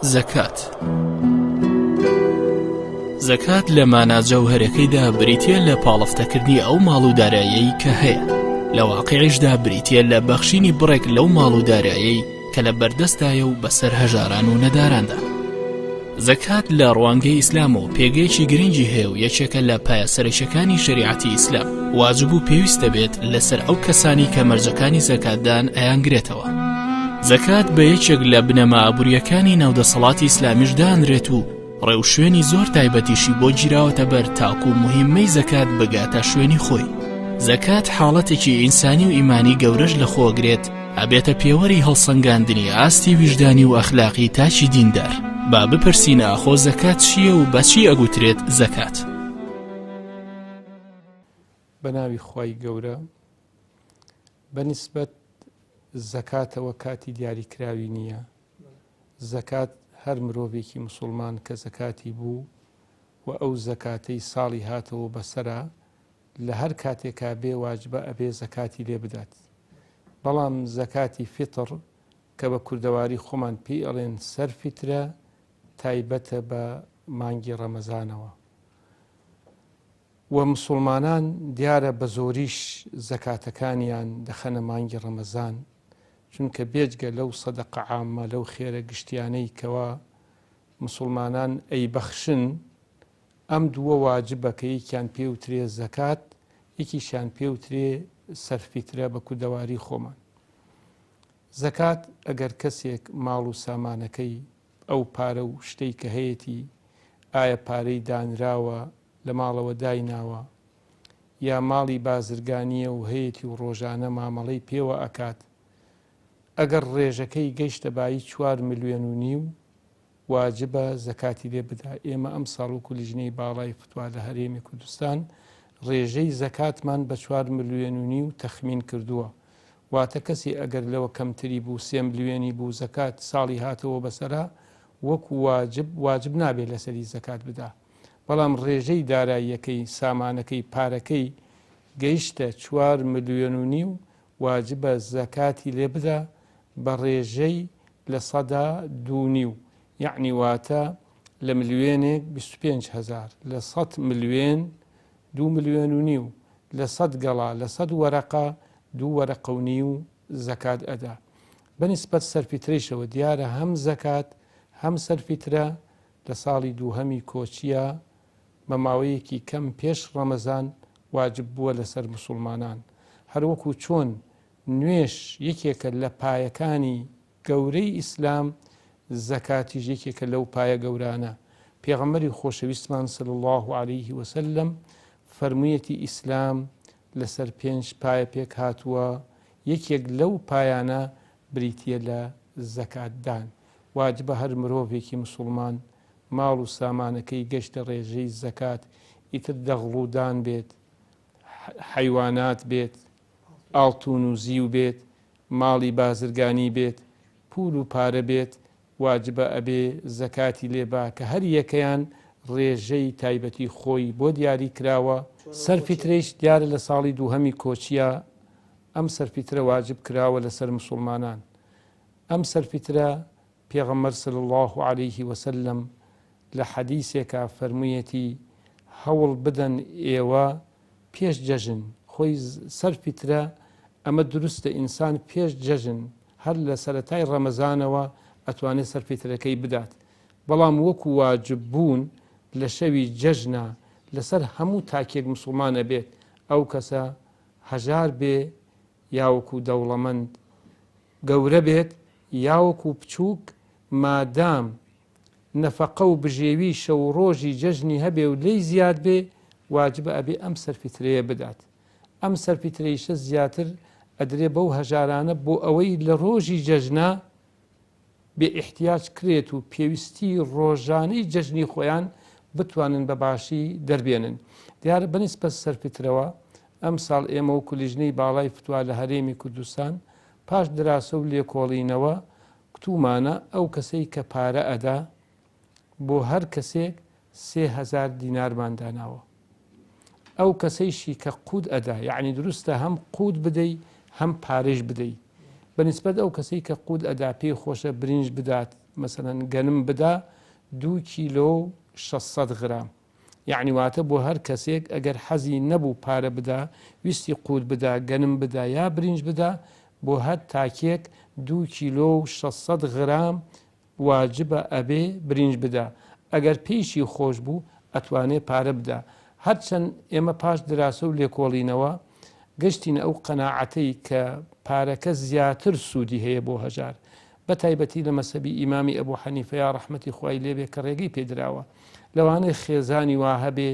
زەکات زەکات لە مانا جەوهەرەکەیدا بریتە لە پاڵفتەکردنی ئەو ماڵ و دارایەی کە هەیە لە واقعیشدا بریتە لە بەخشینی بڕێک لەو ماڵ و دارایەی کە لە بەردەستایە و بەسەر هەژاران و نەداراندا. زەکات لە ڕوانگەی ئیسلامەوە پێگەیەکی گرنگی هەیە و یەکێکە لە پایە سەرەکیەکانی شەریعەتی ئیسلام، واجب و پێویست دەبێت لەسەر ئەو کەسانی کە مەرجەکانی زەکاتدان ئەیانگرێتەوە. زەکات بە یەکێک لە بنەما ئابووریەکانی ناو دەسەڵاتی ئیسلامیش دانرێت و ڕێوشوێنی زۆر تایبەتیشی بۆ گیراوەتە بەر تاکو مهمەی زەکات بگاتە شوێنی خۆی. زەکات حاڵەتێکی ئینسانی و ئیمانی گەورەش لەخۆگرێت، ئەبێتە پێوەری هەڵسەنگاندنی ئاستی ویژدانی و ئەخلاقی تاکی دیندار. با بپرسین ئاخۆ زەکات چییە و بەچی ئەگوترێت زەکات؟ بە ناوی خوای گەورە. بە نیسبەت زەکاتەوە کاتی دیاریکراوی نییە. زەکات هەر مرۆڤێکی مسوڵمان کە زەکاتی بوو و ئەو زەکاتەی ساڵی هاتەوە بەسەرا لە هەر کاتێکا بێ واجبە ئەبێ زەکاتی لێ بدات بەڵام زەکاتی فیتڕ کە بە کوردەواری خۆمان پێی ئەڵێن سەر فیترە تایبەتە بە مانگی ڕەمەزانەوە و مسوڵمانان دیارە بە زۆریش زەکاتەکانیان دەخەنە مانگی ڕەمەزان چونکە بێجگە لەو سەدەقە عامە لەو خێرە گشتیانەی کەوا مسوڵمانان ئەیبەخشن ئەم دووە واجبە کە یەکیان پێ وترێ زەکات یەکیشیان پێ وترێ سەرفیترە بە کوردەواری خۆمان. زەکات ئەگەر کەسێک ماڵ و سامانەکەی ئەو پارە و شتەی کە هەیەتی ئایا پارەی دانراوە لە ماڵەوە دایناوە یا ماڵی بازرگانیە و هەیەتی و ڕۆژانە مامەڵەی پێوە ئەکات ئەگەر ڕێژەکەی گەیشتە بایی چوار ملیۆن و نیو واجبە زەکاتی لێ بدا، ئێمە ئەمساڵ وەکو لیژنەی باڵای فتوا لە هەرێمی کوردستان ڕێژەی زەکاتمان بە چوار ملیۆن و نیو تەخمین کردووە، واتە کەسێ ئەگەر لەوە کەمتری بوو سێ ملیۆنی بوو زەکات ساڵی هاتەوە بەسەرا وەکو واجب واجب نابێ لەسەری زەکات بدا بەڵام ڕێژەی داراییەکەی سامانەکەی پارەکەی گەیشتە چوار ملیۆن و نیو واجبە زەکاتی لێ بدا بە ڕێژەی 2.5% یەعنی واتە لە ملیۆنێک 25 هەزار لە 100 ملیۆن 2.5 ملیۆن لە 100 گەڵا لە 100 وەرەقە 2.5 وەرەقە زەکات ئەدا. بە نیسبەت سەرفیترەیشەوە دیارە هەم زەکات هەم سەرفیترە لە ساڵی دووهەمی کۆچیە بە ماوەیەکی کەم پێش ڕەمەزان واجب بووە لەسەر موسوڵمانان هەروەکو چۆن نوێژ یەکێکە لە پایەکانی گەورەی ئیسلام، زەکاتیش یەکێکە لەو پایە گەورانە. پێغەمبەری خۆشەویستمان صلی اللە علیه وسلم فەرموویەتی ئیسلام لەسەر پێنج پایە پێکهاتووە، یەکێک لەو پایانە بریتییە لە زەکاتدان. واجبە هەر مرۆڤێکی مسوڵمان ماڵ و سامانەکەی گەشتە ڕێژەی زەکات، ئیتر دەغڵ و دان بێت، حەیوانات بێت، ئاڵتون و زیو بێت، ماڵی بازرگانی بێت، پول و پارە بێت، واجبە ئەبێ زەکاتی لێ با کە هەر یەکەیان ڕێژەی تایبەتی خۆی بۆ دیاری کراوە، سەرفیترەیش دیارە لە ساڵی دووهەمی کۆچیا ئەم سەرفیترە واجب کراوە لەسەر موسوڵمانان، ئەم سەرفیترە پێغەمبەر صلی اللە علیه وسلم لە حەدیسێکا فەرموویەتی هەوڵ بدەن ئێوە پێش جەژن خۆی سەر فیترە ئەمە دروستە ئینسان پێش جەژن هەر لە سەرەتای ڕەمەزانەوە ئەتوانێت سەر فیترەکەی بدات بەڵام وەکو واجب بوون لە شەوی جەژنە لەسەر هەموو تاکێک مسوڵمان ئەبێت ئەو کەسە هەژار بێ یاوەکو دەوڵەمەند گەورە بێت یاوەکو بچووک مادام نەفەقە و بژێوی شەو و ڕۆژی جەژنی هەبێ و لێی زیاد بێ واجبە ئەبێ ئەم سەرفیترەیە بدات ئەم سەرفیترەیشە زیاتر ئەدرێ بەو هەژارانە بۆ ئەوەی لە ڕۆژی جەژنا بێ ئیحتیاج کرێت و پێویستی ڕۆژانەی جەژنی خۆیان بتوانن بە باشی دەربێنن دیارە بەنیسبەت سەرفیترەوە ئەمساڵ ئێمە وەکو لیژنەی باڵای فتوا لە هەرێمی کوردستان پاش دراسە و لێکۆڵینەوە کوتومانە ئەو کەسەی کە پارە ئەدا بۆ هەر کەسێک 3000 دینارمان داناوە ئەو کەسەیشی کە قوت ئەدا یعنی دروستە هەم قوت بدەی هەم پارەیش بدەی. بە نیسبەت ئەو کەسەی کە قوت ئەدا پێی خۆشە برینج بدات مەسەلەن گەنم بدا دوو کیلۆ و 600 غرام یەعنی واتە بۆ هەر کەسێک ئەگەر حەزی نەبوو پارە بدا ویستی قوت بدا گەنم بدا یا برینج بدا بۆ هەر تاکێک دوو کیلۆ و 600 غرام واجبە ئەبێ برینج بدا ئەگەر پێیشی خۆش بوو ئەتوانێ پارە بدا هەرچەند ئێمە پاش دراسە و لێکۆڵینەوە گەشتینە ئەو قەناعەتەی کە پارەکە زیاتر سوودی هەیە بۆ هەژار بە تایبەتی لە مەسەبی ئیمامی ئەبو حەنیفەیا ڕەحمەتی خوای لێ بێ کە ڕێگەی پێ دراوە لەوانەیە خێزانی وا هەبێ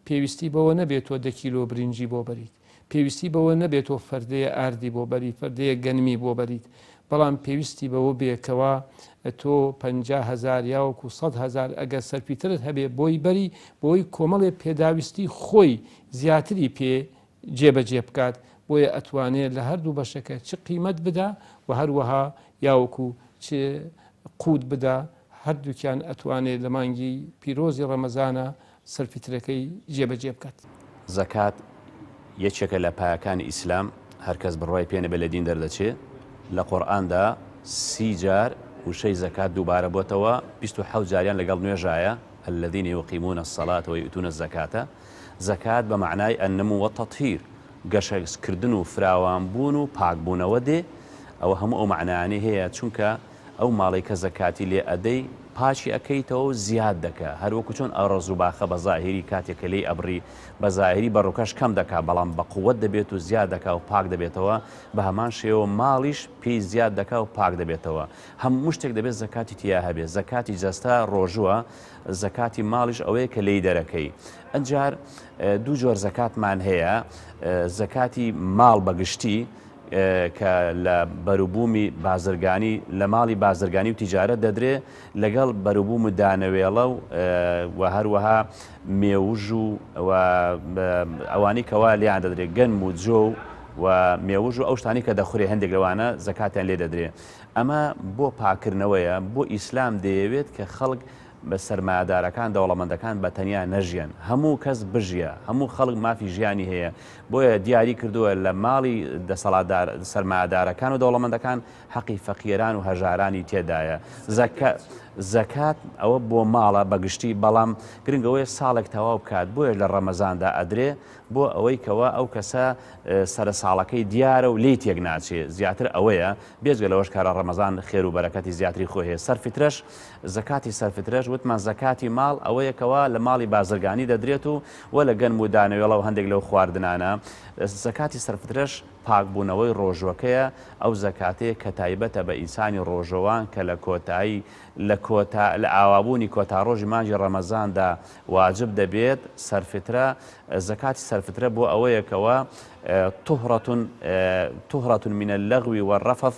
پێویستی بەوە نەبێ تۆ دە کیلۆ برینجی بۆ بەریت پێویستی بەوە نەبێت تۆ فەردەیە ئاردی بۆ بەری، فەردەیە گەنمی بۆ بەریت، بەڵام پێویستی بەوە بێ کەوا تۆ 50 هەزار یاوەکو 100 هەزار ئەگەر سەرفیترت هەبێ بۆی بەری، بۆی کۆمەڵێ پێداویستی خۆی زیاتری پێ جێبەجێ بکات، بۆیە ئەتوانێ لە هەردوو بەشەکە چ قیمەت بدا و هەروەها یاوەکو چ قوت بدا، هەردووکیان ئەتوانێ لە مانگی پیرۆزی ڕەمەزانا سەرفیترەکەی جێبەجێ بکات. زەکات یەکێکە لە پایەکانی ئیسلام، هەرکەس بڕوای پێ نەبێ لە دین دەردەچێ، لە قورئاندا 30 جار وشەی زەکات دووبارە بۆتەوە، 27 جاریان لەگەڵ نوێژایە، الذین یقیمون الصلاة و یؤتون الزکاة، زەکات بە مەعنای النمو والتطهیر، گەشەکردن و فراوانبوون و پاکبوونەوە دێ، ئەوە هەموو ئەو مەعنایانەی هەیە، چونکە ئەو ماڵەی کە زەکاتی لێ ئەدەی پاکی ئەکەیتەوە و زیاد دەکا هەر وەکو چۆن ئەو ڕەز و باخە بە زاهیری کاتێک کە لێی ئەبڕی بە زاهیری بە ڕوکەش کەم دەکا بەڵام بە قوەت دەبێت و زیاد دەکا و پاک دەبێتەوە بە هەمان شێوە ماڵیش پێی زیاد دەکا و پاک دەبێتەوە هەموو شتێک دەبێت زەکاتی تیا هەبێ زەکاتی جەستە ڕۆژووە زەکاتی ماڵیش ئەوەیە کە لێی دەرەکەی ئەجار دوو جۆر زەکاتمان هەیە زەکاتی ماڵ بەگشتی کە لە بەروبوومی بازرگانی لە ماڵی بازرگانی و تیجارەت دەدرێ لەگەڵ بەروبووم و دانەوێڵە و و هەروەها مێوژ و و ئەوانەی کەوا لێیان دەدرێ گەنم و جۆ و مێوژ و ئەو شتانەی کە دەخورێ هەندێک لەوانە زەکاتیان لێ دەدرێ ئەمە بۆ پاکردنەوەیە بۆ ئیسلام دەیەوێت کە خەڵک بە سەرمایەدارەکان دەوڵەمەندەکان بە تەنیا نەژیەن هەموو کەس بژیە هەموو خەڵک مافی ژیانی هەیە بۆیە دیاری کردووە لە ماڵی دەسەڵاتدار سەرمایەدارەکان و دەوڵەمەندەکان حەقی فەقیران و هەژارانی تێدایە زەکە زەکات ئەوە بۆ ماڵە بە گشتی بەڵام گرنگ ئەوەیە ساڵێک تەواو بکات بۆیە لە ڕەمەزاندا ئەدرێ بۆ ئەوەی کەوا ئەو کەسە سەرە ساڵەکەی دیارە و لێی تێک ناچێ زیاتر ئەوەیە بێجگە لەوەش کارە ڕەمەزان خێر و بەرەکەتی زیاتری خۆی هەیە سەر فیترەش زەکاتی سەر فیترەش وتمان زەکاتی ماڵ ئەوەیە کەوا لە ماڵی بازرگانی دەدرێت و وە لە گەنم و دانەوێڵە و هەندێک لەو خواردنانە زەکاتی سەر فیترەش پاکبوونەوەی ڕۆژوەکەیە ئەو زەکاتەیە کە تایبەتە بە ئینسانی ڕۆژەوان کە لە کۆتایی لە کۆتا لە ئاوابوونی کۆتا ڕۆژی مانگی ڕەمەزاندا واجب دەبێت سەر فیترە زەکاتی سەر فیترە بۆ ئەوەیە کەوا طهرة طهرة من اللغو والرفث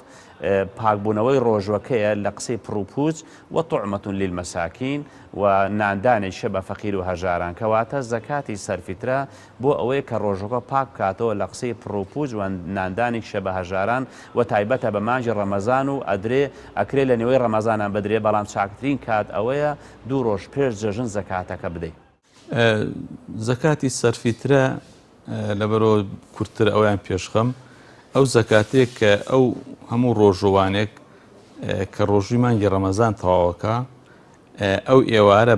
پاکبوونەوەی ڕۆژوەکەیە لە قسەی پڕوپوچ وطعمة للمساکین و ناندانێکیشە بە فەقیر و هەژاران کەواتە زەکاتی سەرفیترە بۆ ئەوەیە کە ڕۆژوەکە پاک بکاتەوە لە قسەی پڕوپوچ و ناندانێکیشە بە هەژاران و تایبەتە بە مانگی ڕەمەزان و ئەدرێ ئەکرێ لە نێوەی ڕەمەزانان بدرێ بەڵام چاکترین کات ئەوەیە دوو ڕۆژ پێش جەژن زەکاتەکە بدەی. زەکاتی سەرفیترە لەبەرئەوە کورتتر ئەویان پێشخەم ئەو زەکاتەیە کە ئەو هەموو ڕۆژووانێک کە ڕۆژووی مانگی ڕەمەزان تەواوەکە ئەو ئێوارە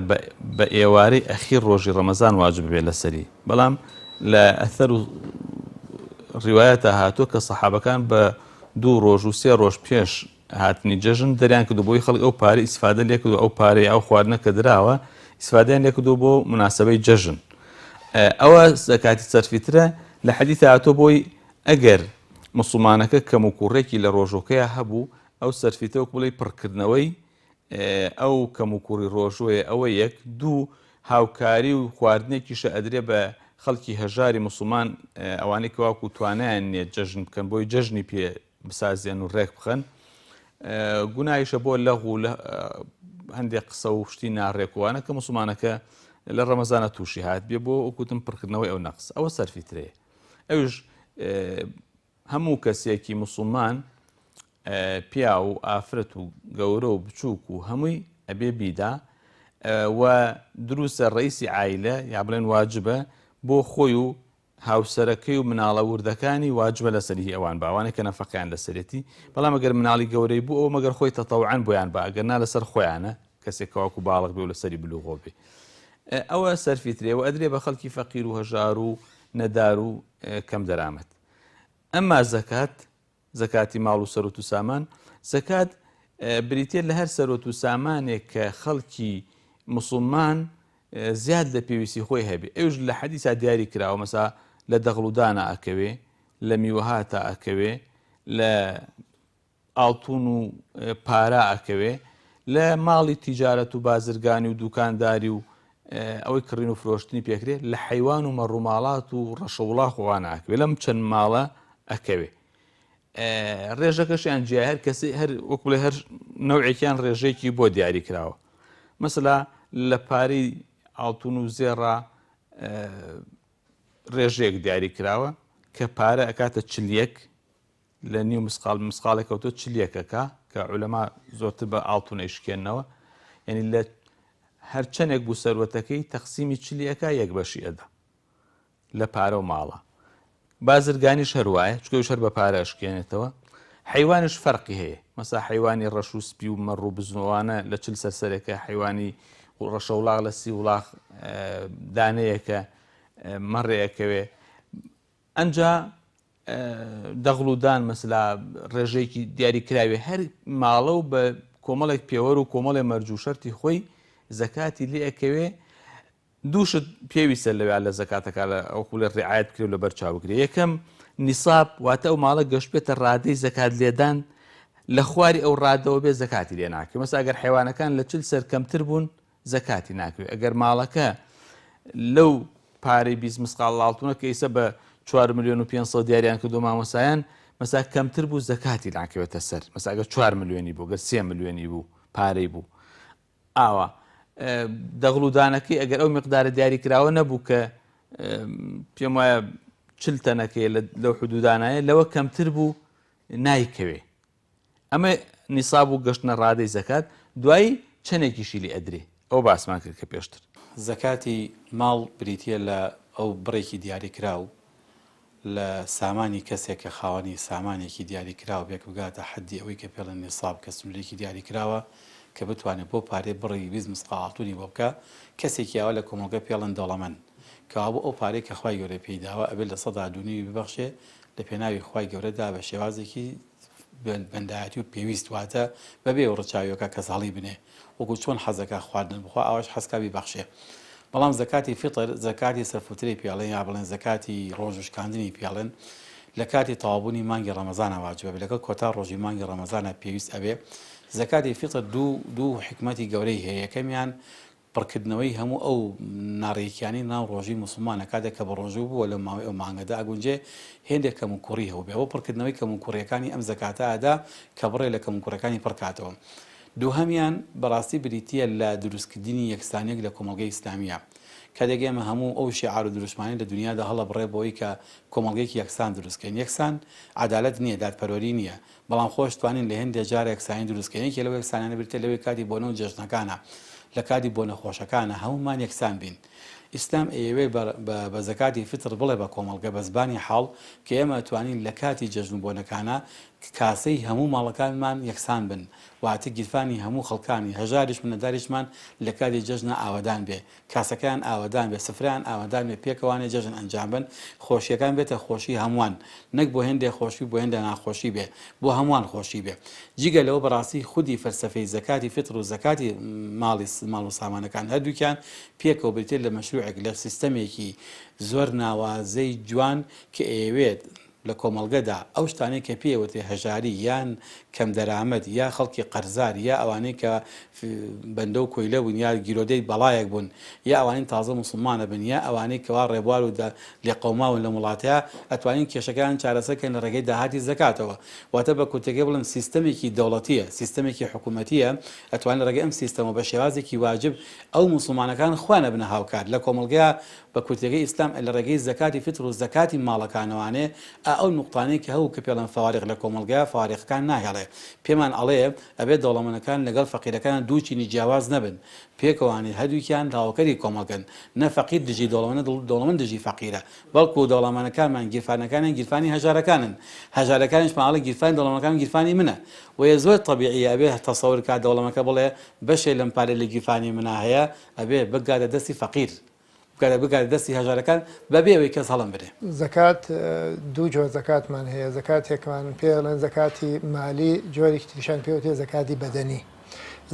بە ئێوارەی ئەخیر ڕۆژی ڕەمەزان واجب بێ لەسەری بەڵام لە ئەثەر و ڕیوایەتە هاتووە کە سەحابەکان بە دوو ڕۆژ و سێ ڕۆژ پێش هاتنی جەژن دەریان کردو بۆی خەڵک ئەو پارەی ئیسفادە لێکردو ئەو پارەی ئەو خواردنە کە دراوە ئیسفادەیان لێکردو بۆ مناسبەی جەژن ئەوە زەکاتی سەرفیترە لە حەدیث هاتۆ بۆی ئەگەر مسلمانەکە کەم و کوڕێکی لە ڕۆژۆکەیە هەبوو ئەو سەرفیتە وەک بڵێی پڕکردنەوەی ئەو کەم و کوڕی ڕۆژۆیە ئەوە یەک دوو هاوکاری و خواردنێکیشە ئەدرێ بە خەڵکی هەژاری مسلمان ئەوانەی کە واکو توانایان نییە جەژن بکەن بۆی جەژنی پێ بسازێن و ڕێک بخەن گوناهیشە بۆ لەغو لە هەندێک قسە و شتی ناڕێکوانە کە مسلمانەکە لە ڕەمەزانە تووشی هات بێ بۆ وەکوتم پڕکردنەوەی ئەو نەقس ئەوە سەرفیترەیە ئەوش هەموو کەسێکی مسلمان پیا و ئافرەت و گەورە و بچووک و هەمووی ئەبێ بیدا و دروستە ڕئیسی عیلە یا بڵێن واجبە بۆ خۆی و هاوسەرەکەی و مناڵە وردەکانی واجبە لەسەری هی ئەوان با ئەوانەی کە نەفەقەیان لەسەرێتی بەڵام ئەگەر مناڵی گەورەی بوو ئەوە مەگەر خۆی تەتەوعەن بۆیان با ئەگەر نا لەسەر خۆیانە کەسێک کە وەکو باڵغ بێ و لەسەری بلوغۆ بێ ئەوە سەرفیترێ و ئەدرێ بە خەڵکی فەقیر و هەژار و نەدار و کەم دەرامەت ئەمما زەکات زەکاتی ماڵ و سەروت و سامان، زەکات بریتیە لە هەر سەروت و سامانێک کە خەڵکی موسڵمان زیاد لە پێویستی خۆی هەبێ ئەوش لە حەدیسا دیاری کراوە مەسا لە دەغڵ و دانا ئەکەوێ لە میوەهاتا ئەکەوێ لە ئاڵتون و پارە ئەکەوێ لە ماڵی تیجارەت و بازرگانی و دوکانداری و ئەوەی کڕین و فرۆشتنی پێکرێ لە حەیوان و مەڕوماڵات و ڕەشەوڵاخ و ئەوانە ئەکەوێ لەم چەند ماڵە ئەکەوێ ڕێژەکەشیان جیا هەر کەسی هەر وەک بڵێ هەر نەوعێکیان ڕێژەیەکی بۆ دیاری کراوە مەسلا لە پارەی ئاڵتون و زێڕا ڕێژەیەک دیاری کراوە کە پارە ئەکاتە چلیەک لە نیو مسقاڵ مسقاڵێک کەوتۆ چلیەکەکە کە عولەما زۆرتر بە ئاڵتون ئەیشکێنەوە یعنی لە هەرچەندێک بوو سەروەتەکەی تەقسیمی چلیەکە یەک بەشی ئەدا لە پارە و ماڵە بازرگانیش هەر وایە چونکە ئەویش هەر بە پارە ئەشکێنێتەوە حەیوانیش فەرقی هەیە مەسا حەیوانی ڕەش و سپی و مەڕ و بزن و ئەوانە لە چل سەر سەرێکە حەیوانی ڕەشە وڵاغ لە سی وڵاغ دانەیەکە مەڕێ ئەکەوێ ئەنجا دەغڵ و دان مەسلا ڕێژەیەکی دیاری کراوێ هەر ماڵە و بە کۆمەڵێک پێوەر و کۆمەڵێ مەرج و شەرتی خۆی زەکاتی لێ ئەکەوێ دوو شت پێویستە لەویا لە زەکاتەکە لە ئەو خولە ڕعایەت بکرێ و لەبەر چاو بگرێ یەکەم نیساب واتە ئەو ماڵە گەشتبێتە ڕادەی زەکات لێدان لە خواری ئەو ڕادەوە بێ زەکاتی لێ ناکرێ مەسا ئەگەر حیوانەکان لە چل سەر کەمتر بوون زەکاتی ناکرێ ئەگەر ماڵەکە لەو پارەی 20 مسقاڵ ئاڵتونە کە ئیسە بە 4 میلیۆن و 500 دیاریان کردو مامۆسایان مەسا کەمتر بوو زەکاتی ناکەوێتە سەر مەسا ئەگەر 4 میلیۆنی بوو گەر 3 میلیۆنی بوو پارەی بوو ئاوا دەغڵ و دانەکەی ئەگەر ئەو میقدارە دیاری کراوە نەبوو کە پێم وایە چل تەنەکەی لەو حدودانایە لەوە کەمتر بوو نایکەوێ ئەمە نیساب و گەشتنە ڕادەی زەکات دوایی چەندێکیشی لێ ئەدرێ ئەو باسمان کرد کە پێشتر. زەکاتی ماڵ بریتییە لە ئەو بڕێکی دیاریکراو لە سامانی کەسێک کە خاوەنی سامانێکی دیاری کراو بێ کە بگاتە حەدی ئەوەی کە پێڵێن نیساب کە سنورێکی دیاری کراوە کە بتوانێ بۆ پارەی بڕی 20 مسقاڵ ئاڵتونی بۆ بکا کەسێکی ئاوا لە کۆمەڵگە پێڵێن دەوڵەمەند کەوابوو ئەو پارەی کە خوای گەورە پێی داوە ئەبێت لە سەدا دوو نیوی ببەخشێ لە پێناوی خوای گەورەدا بە شێوازێکی بەندایەتی و پێویست واتە بەبێ ئەو ڕچاویەکە کەس هەڵی بنێ وەکو چۆن حەزەکا خواردن بخوا ئاواش حەزکا بیبەخشێ بەڵام زەکاتی فیتر زەکاتی سەرفوترەی پێڵێن یا بڵێن زەکاتی ڕۆژوو شکاندنی پێڵێن لە کاتی تەواوبوونی مانگی ڕەمەزانە واجبە بێ لەگەڵ کۆتا ڕۆژی مانگی ڕەمەزانە پێویست ئەبێ زەکاتی فیتر دوو دوو حیکمەتی گەورەی هەیە یەکەمیان پڕکردنەوەی هەموو ئەو ناڕێکیانەی ناو ڕۆژووی موسڵمانە کاتێک کە بەڕۆژوو بووە لە ماوەی ئەو مانگەدا ئەگونجێ هێندێک کەموکوڕی هەبووبێ بۆ پڕکردنەوەی کەموکوڕیەکانی ئەم زەکاتە ئەدا کە بڕێ لە کەموکوڕیەکانی پڕکاتەوە دووهەمیان بەڕاستی بریتیە لە دروستکردنی یەکسانیەک لە کۆمەڵگەی ئیسلامیە کاتێک ئێمە هەموو ئەو شیعار و دروشمانەی لە دونیادا هەڵەبڕێ بۆی کە کۆمەڵگەیەکی یەکسان دروستکەین یەکسان عەدالەت نیە دادپەروەری نیە بەڵام خۆش توانین لە هێندێ جار یەکسانی دروست کەین، یەکێ لەو یەکسانیانە بریتیە لەوەی کاتی بۆنە و جەژنەکانە، لە کاتی بۆنە خۆشەکانە هەموومان یەکسان بین. ئیسلام ئەیەوێ بە بە زەکاتی فیتڕ بڵێ بە کۆمەڵگە بە زبانی حاڵ کە ئێمە ئەتوانین لە کاتی جەژن و بۆنەکانە کاسەی هەموو ماڵەکانمان یەکسان بن واتە گیرفانی هەموو خەڵکانی هەژاریشمان نەداریشمان لە کاتی جەژنا ئاوەدان بێ کاسەکەیان ئاوەدان بێ، سفرەیان ئاوەدان بێ، پێکەوانێ جەژن ئەنجام بەن، خۆشییەکان بێتە خۆشی هەمووان، نەک بۆ هێندێ خۆشی و بۆ هێندێ ناخۆشی بێ، بۆ هەمووان خۆشی بێ. جگە لەوە بەڕاستی خودی فەلسەفەی زەکاتی فیتڕ و زەکاتی ماڵی ماڵ و سامانەکان هەردووکیان پێکەوە بریتیە لە مەشروعێک، لە سیستەمێکی زۆر ناوازەی جوان کە ئەیەوێت لە کۆمەڵگەدا ئەو شتانەی کە پێی ئەوترێ هەژاری یان کەمدەرامەت یا خەڵکی قەرزار یا ئەوانەی کە بەندە و کۆیلە بوون یا گیرۆدەی بەڵایەک بوون یا ئەوانەی تازە موسڵمان ئەبن یا ئەوانەی کەوا ڕێبوار و لێقەوماون لەم وڵاتەیا ئەتوانین کێشەکەیان چارەسەر کەین لە ڕێگەی داهاتی زەکاتەوە واتە بە کورتەکەی بڵێم سیستەمێکی دەوڵەتیە سیستەمێکی حکوومەتیە ئەتوانین لە ڕێگەی ئەم سیستەمەوە بە شێوازێکی واجب ئەو موسڵمانەکان خۆیان ئەبنە هاوکار لە کۆمەڵگەیا بە کورتیەکەی ئیسلام لە ڕێگەی زەکاتی فیتر و زەکاتی ماڵەکانەوانێ. ئا ئەو نوقتانەی کە هەبوو کە پێڵێن فەواریق لە کۆمەڵگایە فەواریقەکان ناهێڵێ. پێمان ئەڵێ ئەبێ دەوڵەمەنەکان لەگەڵ فەقیرەکان دوو چینی جیاواز نەبن. پێکەوانین هەردووکیان تەواوکەری کۆمەڵگەن. نە فەقیر دژی دەوڵەمەنە دەوڵەمەند دژی فەقیرە. بەڵکو دەوڵەمەنەکانمان گیرفانەکانیان گیرفانی هەژارەکانن. هەژارەکانیشمان ئەڵێ گیرفانی دەوڵەمەنەکان گیرفانی منە. وەیە زۆر تەبیعیە ئەبێ تەسەور کا دەوڵەمەکە بڵێ بەشێ لەم پارەی لە گیرفانی منا هەیە ئەبێ بگاتە دەستی فەقیر. بگاتە بگاتە دەستی هەژارەکان بەبێ ئەوەی کەس هەڵم بنێ. زەکات دوو جۆر زەکاتمان هەیە زەکاتێکمان پێ ئەڵێن زەکاتی مالی جۆرێکی تریشان پێ وترێ زەکاتی بەدەنی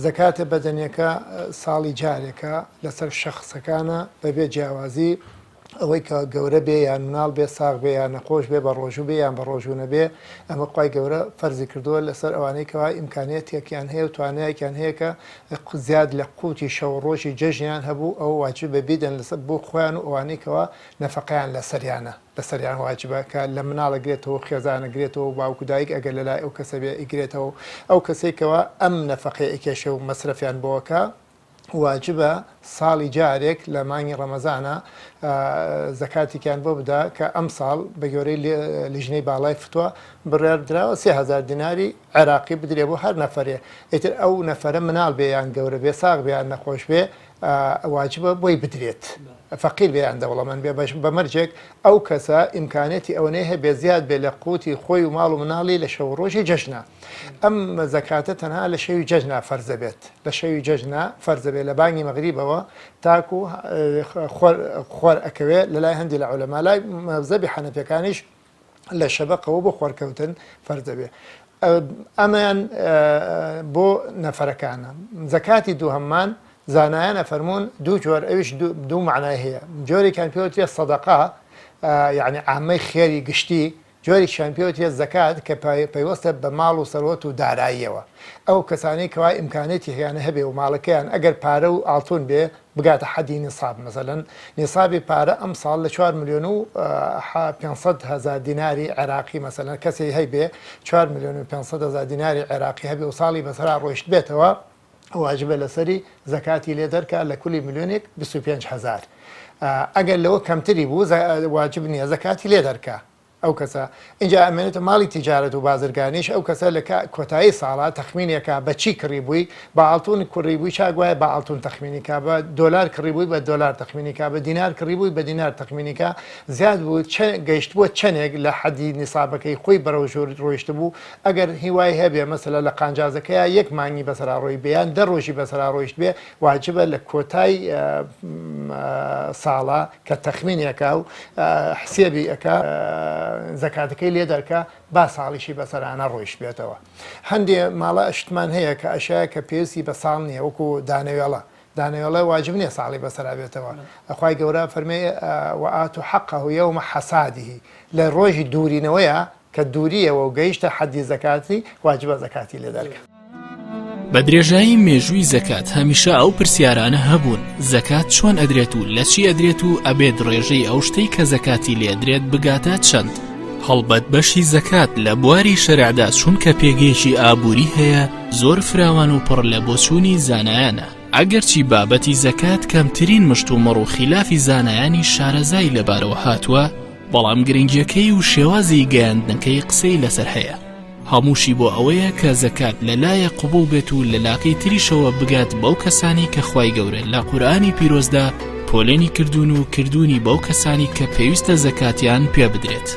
زەکاتە بەدەنیەکە ساڵی جارێکە لەسەر شەخسەکانە بەبێ جیاوازی ئەوەی کە گەورە بێ یان مناڵ بێ ساغ بێ یان نەخۆش بێ بە ڕۆژوو بێ یان بە ڕۆژوو نەبێ ئەمە خوای گەورە فەرزی کردووە لەسەر ئەوانەی کەوا ئیمکانیەتێکیان هەیە و توانایەکیان هەیە کە زیاد لە قوتی شەو ڕۆژی جەژنیان هەبوو ئەوە واجبە بیدەن لەسەر بۆ خۆیان و ئەوانەی کەوا نەفەقەیان لەسەریانە لەسەریان واجبە کە لە مناڵ ئەگرێتەوە و خێزان ئەگرێتەوە و باوک و دایک ئەگەر لەلای ئەو کەسە بێ ئەیگرێتەوە و ئەو کەسەی کەوا ئەم نەفەقەی ئەکێشێ و مەسرەفیان بۆ ئەکا واجبە ساڵی جارێک لە مانگی ڕەمەزانا زەکاتێکیان بۆ بدا کە ئەمساڵ بە گوێرەی لیژنەی باڵای فتوا بڕیار دراوە 3000 دیناری عێراقی بدرێ بۆ هەر نەفەرێ ئیتر ئەو نەفەرە مناڵ بێ یان گەورە بێ ساغ بێ یان نەخۆش بێ واجبە بۆی بدرێت فەقیر بێ یان دەوڵەمەند بێ بەش بە مەرجێک ئەو کەسە ئیمکانێتی ئەوەنەی هەبێ زیاد بێ لە قوتی خۆی و ماڵ و مناڵی لە شەو ڕۆژی جەژنە ئەم زەکاتە تەنها لە شەوی جەژنا فەرزە بێت لە شەوی جەژنا فەرزە بێ لە بانگی مەغریبەوە تاکو خۆر خۆر ئەکەوێ لە لای هەندی لە عولەما لای مەزەبی حەنەفیەکانیش لە شەبەقەوە بۆ خۆرکەوتن فەرز دەبێ ئەمەیان بۆ نەفەرەکانە زەکاتی دووهەممان زانایان ئەفەرموون دوو جۆر ئەویش دوو معنای هەیە جۆرێکیان پێوترێ سەدەقە یعنی عامەی خێری گشتی جۆرێکیان پێوترێت زەکات کە پەیوەستە بە ماڵ و سەروەت و داراییەوە. ئەو کەسانەی کەوا ئیمکانێتیان هەبێ و ماڵەکەیان ئەگەر پارە و ئاڵتون بێ بگاتە حەدی نیساب مەسەلەن نیسابی پارە ئەمساڵ لە چوار ملیۆن و 500 هەزار دیناری عێراقی مەسەلەن کەسێ هەیبێ چوار ملیۆن و 500 هەزار دیناری عێراقی هەبێ و ساڵی بەسەرا ڕۆیشتبێتەوە واجبە لەسەری زەکاتی لێ دەرکا لە کولی ملیۆنێک 25 هەزار ئەگەر لەوە کەمتری بوو واجب نییە زەکاتی لێ دەرکا ئەو کەسە ئینجا ئەمێنێتە ماڵی تیجارەت و بازرگانیش ئەو کەسە لە کۆتایی ساڵا تەخمینێکا بە چی کڕی بووی بە ئاڵتون کوڕی بووی چاک وایە بە ئاڵتون تەخمینی کا بە دۆلار کڕی بووی بە دۆلار تەخمینی کا بە دینار کڕی بووی بە دینار تەخمینی کا زیاد بوو چە گەیشتبووە چەنێک لە حەدی نیسابەکەی خۆی بەرەو ژوور ڕۆیشتبوو ئەگەر هیوای هەبێ مەسەلە لە قانجازەکەیا یەک مانگی بەسەرا ڕۆی بێ یان دە ڕۆژی بەسەرا ڕۆیشت بێ واجبە لە کۆتای ساڵا کە تەخمینی ئەکا و حسێبی ئەکا زەکاتەکەی لێ دەرکا با ساڵیشی بەسەرا نەڕۆیشت بێتەوە هەندێ ماڵە شتمان هەیە کە ئەشایە کە پێویستی بە ساڵ نییە وەکو دانەوێڵە دانەوێڵە واجب نییە ساڵی بەسەرا بێتەوە خوای گەورە فەرمێ وآتوا حقه یوم حصاده لە ڕۆژی دوورینەوەیە کە دووریەوە و گەیشتە حەدی زەکاتی واجبە زەکاتی لێ دەرکا. بە درێژایی مێژووی زەکات هەمیشە ئەو پرسیارانە هەبوون، زەکات چۆن ئەدرێت و لە چی ئەدرێت و ئەبێت ڕێژەی ئەو شتەی کە زەکاتی لێ ئەدرێت بگاتە چەند؟ هەڵبەت بەشی زەکات لە بواری شەرعدا چونکە پێگەیەکی ئابووری هەیە زۆر فراوان و پڕ لە بۆچوونی زانایانە، ئەگەرچی بابەتی زەکات کەمترین مشتومڕ و خیلافی زانایانی شارەزای لەبارەوە هاتووە، بەڵام گرنگیەکەی و شێوازی گەیاندنەکەی قسەی لەسەر هەیە هەمووشی بۆ ئەوەیە کە زەکات لە لایە قوبڵ بێت و لە لاکەی تریشەوە بگات بەو کەسانی کە خوای گەورە لە قورئانی پیرۆزدا پۆلێنی کردوون و کردوونی بەو کەسانی کە پێویستە زەکاتیان پێ بدرێت.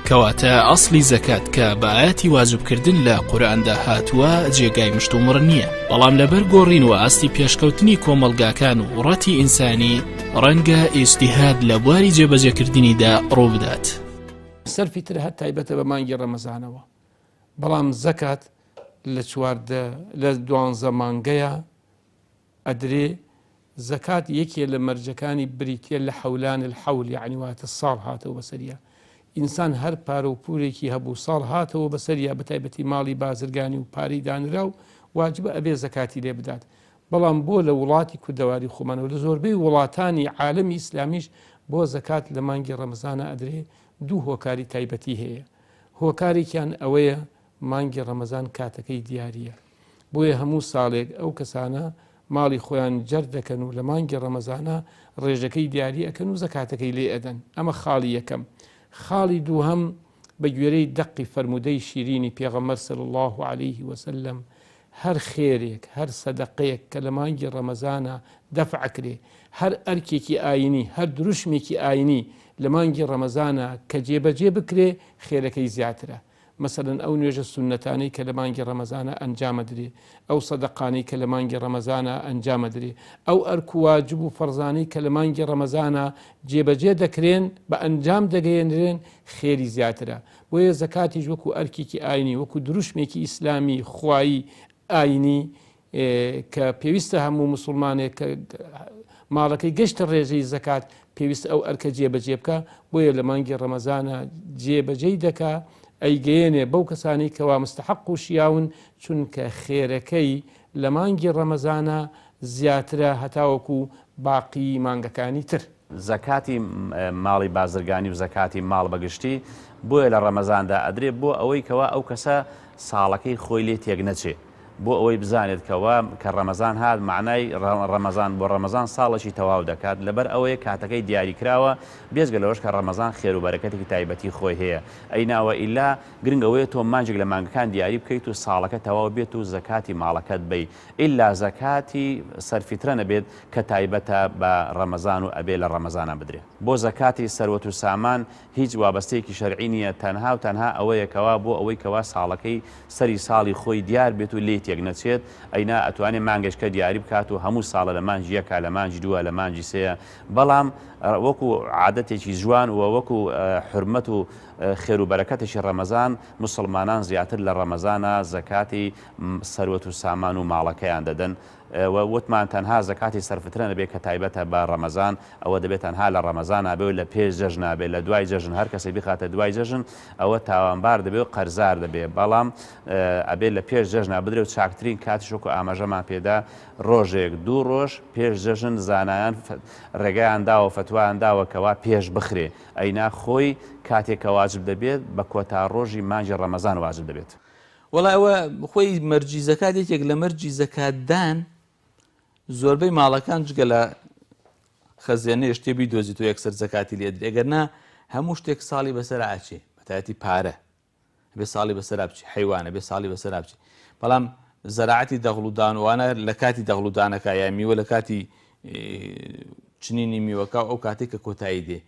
کەواتە ئەسڵی زەکات کە بە ئایەتی واجبکردن لە قورئاندا هاتووە جێگای مشتومڕ نییە، بەڵام لەبەر گۆڕین و ئاستی پێشکەوتنی کۆمەڵگاکان و ڕەتی ئینسانی ڕەنگە ئیجتیهاد لە بواری جێبەجێکردنیدا ڕووبدات. سەرفی تر هەر تایبەتە بە مانگی ڕەمەزانەوە، بەڵام زەکات لە 14 لە دوانزە مانگەیە ئەدرێ، زەکات یەکێ لە مەرجەکانی بریتیە لە حولان الحول یەعنی واتە ساڵ هاتەوە بەسەریا ئینسان هەر پارە و پورێکی هەبوو ساڵ هاتەوە بەسەریا بەتایبەتی ماڵی بازرگانی و پارەی دانراو واجبە ئەبێ زەکاتی لێ بدات بەڵام بۆ لە وڵاتی کوردەواری خۆمانەوە لە زۆربەی وڵاتانی عالەمی ئیسلامیش بۆ زەکات لە مانگی ڕەمەزانە ئەدرێ دوو هۆکاری تایبەتی هەیە هۆکارێکیان ئەوەیە مانگی ڕەمەزان کاتەکەی دیاریە بۆیە هەموو ساڵێک ئەو کەسانە ماڵی خۆیان جەرد دەکەن و لە مانگی ڕەمەزانە ڕێژەکەی دیاری ئەکەن و زەکاتەکەی لێ ئەدەن ئەمە خاڵی یەکەم خاڵی دووهەم. بە گوێرەی دەقی فەرموودەی شیرینی پێغەمبەر صلی اللە علیه وسلم هەر خێرێک، هەر سەدەقەیەک کە لە مانگی ڕەمەزانا دەفع کرێ، هەر ئەرکێکی ئایینی، هەر دروشمێکی ئایینی لە مانگی ڕەمەزانا کە جێبەجێ بکرێ خێرەکەی زیاترە. مەسەلەن ئەو نوێژە سوننەتانەی کە لە مانگی ڕەمەزانا ئەنجامەدرێ، ئەو سەدەقانەی کە لە مانگی ڕەمەزانا ئەنجامەدرێ، ئەو ئەرک و واجب و فەرزانەی کە لە مانگی ڕەمەزانا جێبەجێ دەکرێن، بە ئەنجام دەگەیەنرێن، خێری زیاترە. بۆیە زەکاتیش وەکو ئەرکێکی ئاینی، وەکو دروشمێکی ئیسلامی، خوایی، ئاینی، کە پێویستە هەموو موسوڵمانێک کە ماڵەکەی گەشتە ڕێژەی زەکات پێویستە ئەو ئەرکە جێبەجێ بکا، بۆیە لە مانگی ڕەمەزانا جێبەجێی دەکا، ئەیگەیەنێ بەو کەسانەی کەوا مستەحەق و شیاون، چونکە خێرەکەی لە مانگی ڕەمەزانا زیاترە هەتاوەکو باقی مانگەکانی تر. زەکاتی ماڵی بازرگانی و زەکاتی ماڵ بە گشتی بۆیە لە ڕەمەزاندا ئەدرێ بۆ ئەوەی کەوا ئەو کەسە ساڵەکەی خۆی لێ تێک نەچێ بۆ ئەوەی بزانێت کەوا کە ڕەمەزان هات مەعنای ڕەمەزان بۆ ڕەمەزان ساڵێکی تەواو دەکات لەبەر ئەوەیە کاتەکەی دیاری کراوە بێجگە لەوەش کە ڕەمەزان خێر و بەرەکەتێکی تایبەتی خۆی هەیە ئەینا وە ئیلا گرنگ ئەوەیە تۆ مانگێک لە مانگەکان دیاری بکەیت و ساڵەکە تەواو بێت و زەکاتی ماڵەکەت بەی ئیلا زەکاتی سەرفیترە نەبێت کە تایبەتە بە ڕەمەزان و ئەبێ لە ڕەمەزانا بدرێ. بۆ زەکاتی سەروەت و سامان هیچ وابەستەیەکی شەرعی نییە تەنها و تەنها ئەوەیە کەوا بۆ ئەوەی کەوا ساڵەکەی سەری ساڵی خۆی دیار بێت و لێی تێک نەچێت ئەینا ئەتوانێ مانگێکە دیاری بکات و هەموو ساڵە لە مانگی یەکا لە مانگی دووە لە مانگی سێیە بەڵام وەکو عادەتێکی جوان و وەکو حورمەت و خێر و بەرەکەتێکی ڕەمەزان موسڵمانان زیاتر لە ڕەمەزانا زەکاتی سەروەت و سامان و ماڵەکەیان دەدەن وە وتمان تەنها زەکاتی سەرفترە نەبێ کە تایبەتە بە ڕەمەزان ئەوە دەبێ تەنها لە ڕەمەزانا بێ و لە پێش جەژنا بێ لە دوای جەژن هەر کەسێ بیخاتە دوای جەژن ئەوە تاوانبار دەبێ و قەرزار دەبێ بەڵام ئەبێ لە پێش جەژنا بدرێ و چاکترین کاتیش وەکو ئاماژەمان پێدا ڕۆژێک دوو ڕۆژ پێش جەژن زانایان ڕێگایان داوە فەتوایان داوە کەوا پێش بخرێ ئەینا خۆی کاتێک کە واجب دەبێت بە کۆتا ڕۆژی مانگی ڕەمەزان واجب دەبێت. وەڵا ئەوە خۆی مەرجی زەکات یەکێک لە مەرجی زەکاتدان زۆربەی ماڵەکان جگە لە خەزێنەیە شتێ بیدۆزیتەوە یەکسەر زەکاتی لێ ئەدرێ ئەگەر نا هەموو شتێک ساڵی بەسەر ئاچێ بەتایەتی پارە بێ ساڵی بەسەرا بچی حیوانە بێ ساڵی بەسەرا بچی بەڵام زەراعەتی دەغڵودان وانە لە کاتی دەغڵودانەکە یا میوە لە کاتی چنینی میوەکە و ئەو کاتێک کە کۆتایی دێ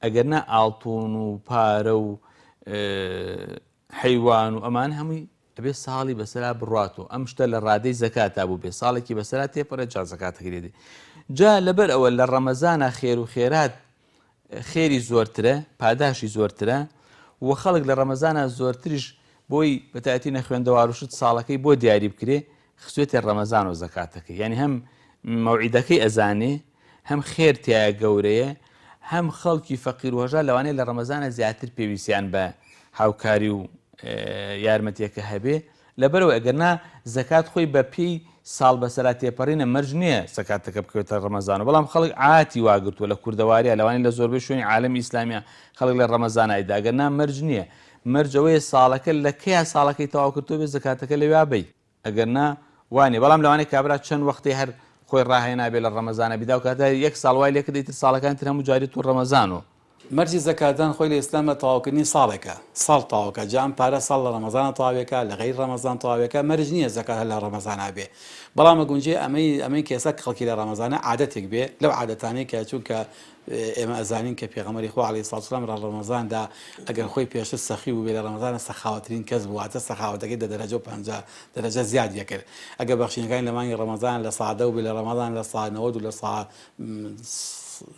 ئەگەر نا ئاڵتون و پارە و حەیوان و ئەمانە هەمووی ئەبێ ساڵی بەسەرا بڕوات و ئەم شتە لە ڕادەی زەکاتا بوو بێ ساڵێکی بەسەرا تێپەڕێ جا زەکاتەکەی لێ دێ جا لەبەر ئەوە لە ڕەمەزانا خێر و خێرات خێری زۆرترە پاداشی زۆرترە و خەڵک لە ڕەمەزانا زۆرتریش بۆی بەتایەتی نەخوێندەوار و شت ساڵەکەی بۆ دیاری بکرێ خستوێتێ ڕەمەزان و زەکاتەکەی یعنی هەم مەوعیدەکەی ئەزانێ هەم خێر تیایە گەورەیە هەم خەڵکی فەقیر و هەژار لەوانەیە لە ڕەمەزانە زیاتر پێویستیان بە هاوکاری و یارمەتیەکە هەبێ لەبەرەوە ئەگەر نا زەکات خۆی بە پێی ساڵ بەسەرا تێپەڕینە مەرج نییە زەکاتەکە بکەوێتە ڕەمەزان و بەڵام خەڵک عاتی واگرتووە لە کوردەواریە لەوانەیە لە زۆربەی شوێنی عالەمی ئیسلامیە خەڵک لە ڕەمەزانایدا ئەگەر نا مەرج نییە مەرج ئەوەیە ساڵەکە لە کەیا ساڵەکەی تەواو کردووە بێ زەکاتەکە لەویا بەی ئەگەر نا وا نیە بەڵام لەوانەیە کابرا چەند وەختێ هەر خۆی ڕاهێنابێ لە ڕەمەزانا بیدا و کاتە یەک ساڵ وای لێکرد ئیتر ساڵەکانی تر هەموو جاری تو ڕەمەزان و. مەرجی زەکاتدان خۆی لە ئیسلامدا تەواوکردنی ساڵێکە، ساڵ تەواوکە، جا ئەم پارە ساڵ لە ڕەمەزانا تەواوێکا لە غەیری ڕەمەزان تەواوێکا مەرج نییە زەکات هەر لە ڕەمەزانا بێ بەڵام ئەگونجێ ئەمەی ئەمەی کە ئێستا خەڵکی لە ڕەمەزانا عادەتێک بێ لەو عادەتانەی کە چونکە ئێمە ئەزانین کە پێغەمبەری خوا علیە سڵات وسلام لە ڕەمەزاندا ئەگەر خۆی پێشتر سەخی بووبێ لە ڕەمەزانە سەخاوەترین کەس بوو واتە سەخاوەتەکەی دە دەرەجە و 50 دەرەجە زیاد دەکرد ئەگەر بەخشینەکانی لە مانگی ڕەمەزان لە سا دە بوو لە ڕەمەزان لە سا 90 و لە سا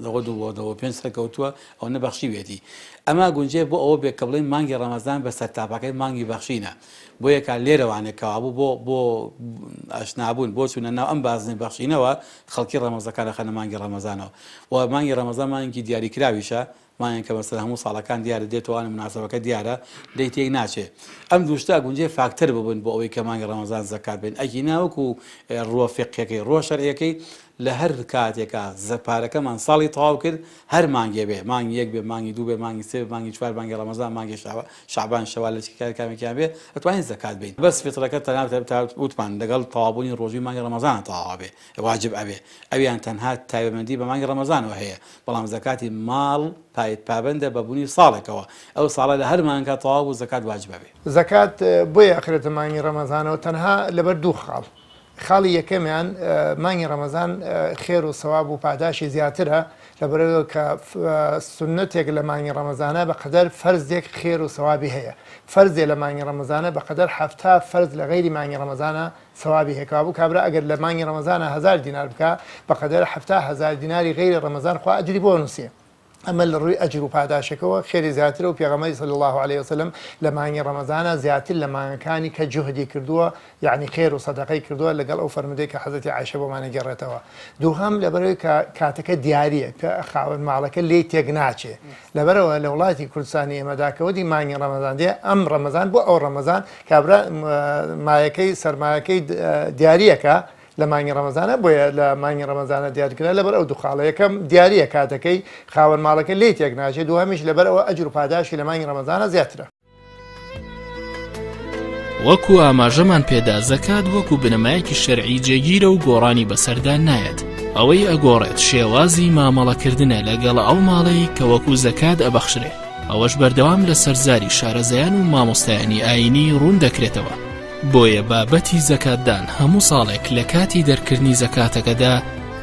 95 سەرکەوتووە ئەوەنە بەخشیوێتی ئەمە گونجێ بۆ ئەوە بێ کە بڵێن مانگی ڕەمەزان بە سەرتاپاکەی مانگی بەخشینە بۆیە کا لێرەوانێ کەوابوو بۆ بۆ ئاشنابوون بۆ چوونە ناو ئەم بازنەی بەخشینەوە خەڵکی ڕەمەزەکان ئەخەنە مانگی ڕەمەزانەوە و مانگی ڕەمەزان مانگێکی دیاریکراویشە مانگێک کە مەسەلەن هەموو ساڵەکان دیارە دێتەوە ئەوانە موناسەبەکە دیارە لێی تێک ناچێ ئەم دوو شتە ئەگونجێ فاکتەر ببن بۆ ئەوەی کە مانگی ڕەمەزان زەکات بەین ئەگینا وەکو ڕووە فیقهیەکەی ڕووە شەرعیەکەی لە هەر کاتێکا پارەکەمان ساڵی تەواو کرد هەر مانگێ بێ مانگی یەک بێ مانگی دوو بێ مانگی سێ بێ مانگی چوار مانگی ڕەمەزان مانگی شەعبان شەوال لە چ کامێکیان بێ ئەتوانین زەکات بەین بەس فیترەکە تەنها وتمان لەگەڵ تەواوبوونی ڕۆژووی مانگی ڕەمەزانە تەواو ئەبێ واجب ئەبێ ئەویان تەنها تایبەمەندی بە مانگی ڕەمەزانەوە هەیە بەڵام زەکاتی ماڵ. قاید پابەندە بە بوونی ساڵێکەوە، ئەو ساڵە لە هەر مانگا تەواو بوو زەکات واجب ئەبێ. زەکات بۆیە ئەخرێتە مانگی ڕەمەزانەوە تەنها لەبەر دوو خاڵ، خاڵی یەکەمیان مانگی ڕەمەزان خێر و سەواب و پاداشی زیاترە لەبەرئەوەی کە سوننەتێک لە مانگی ڕەمەزانە بە قەدەر فەرزێک خێر و سەوابی هەیە فەرزێ لە مانگی ڕەمەزانە بە قەدەر 70 فەرز لە غەیری مانگی ڕەمەزانە سەوابی هەیە کەوابوو کابرا ئەگەر لە مانگی ڕەمەزانە هەزار دینار بکا بە قەدەر 70 هەزار دیناری غەیری ڕەمەزان خوا ئەجری بۆ نووسێ. ئەمە لە ڕووی ئەجر و پاداشەکەوە خێری زیاترە و پێغەمبەری صلی اللە علیە وسلم لە مانگی ڕەمەزانا زیاتر لە مانگەکانی کە جوهدی کردووە یەعنی خێر و سەدەقەی کردووە لەگەڵ ئەو فەرموودەی کە حەزرەتی عائیشە بۆمان ئەگێڕێتەوە دووهەم لەبەرئەوەی کە کاتەکە دیارییە کە خاوەن ماڵەکە لێی تێک ناچێ لەبەرئەوە لە وڵاتی کوردستانی ئێمەدا کە وەدی مانگی ڕەمەزان دێ ئەم ڕەمەزان بۆ ئەو ڕەمەزان کابرا مایەکەی سەرمایەکەی دیارییەکە لە مانگی ڕەمەزانە بۆیە لە مانگی ڕەمەزانە دیارکرا لەبەر ئەو دوو خاڵە یەکەم دیاریە کاتەکەی خاوەن ماڵەکە لێی تێک ناچێت دووهەمیش لەبەر ئەوە ئەجر و پاداشتی لە مانگی ڕەمەزانە زیاترە. وەکو ئاماژەمان پێدا زەکات وەکو بنەمایەکی شەرعی جێگیرە و گۆڕانی بەسەردا نایەت ئەوەی ئەگۆڕێت شێوازی مامەڵەکردنە لەگەڵ ئەو ماڵەی کە وەکو زەکات ئەبەخشرێ ئەوەش بەردەوام لەسەر زاری شارەزایان و مامۆستایانی ئایینی ڕوون دەکرێتەوە بۆیە بابەتی زەکاتدان هەموو ساڵێک لە کاتی دەرکردنی زەکاتەکەدا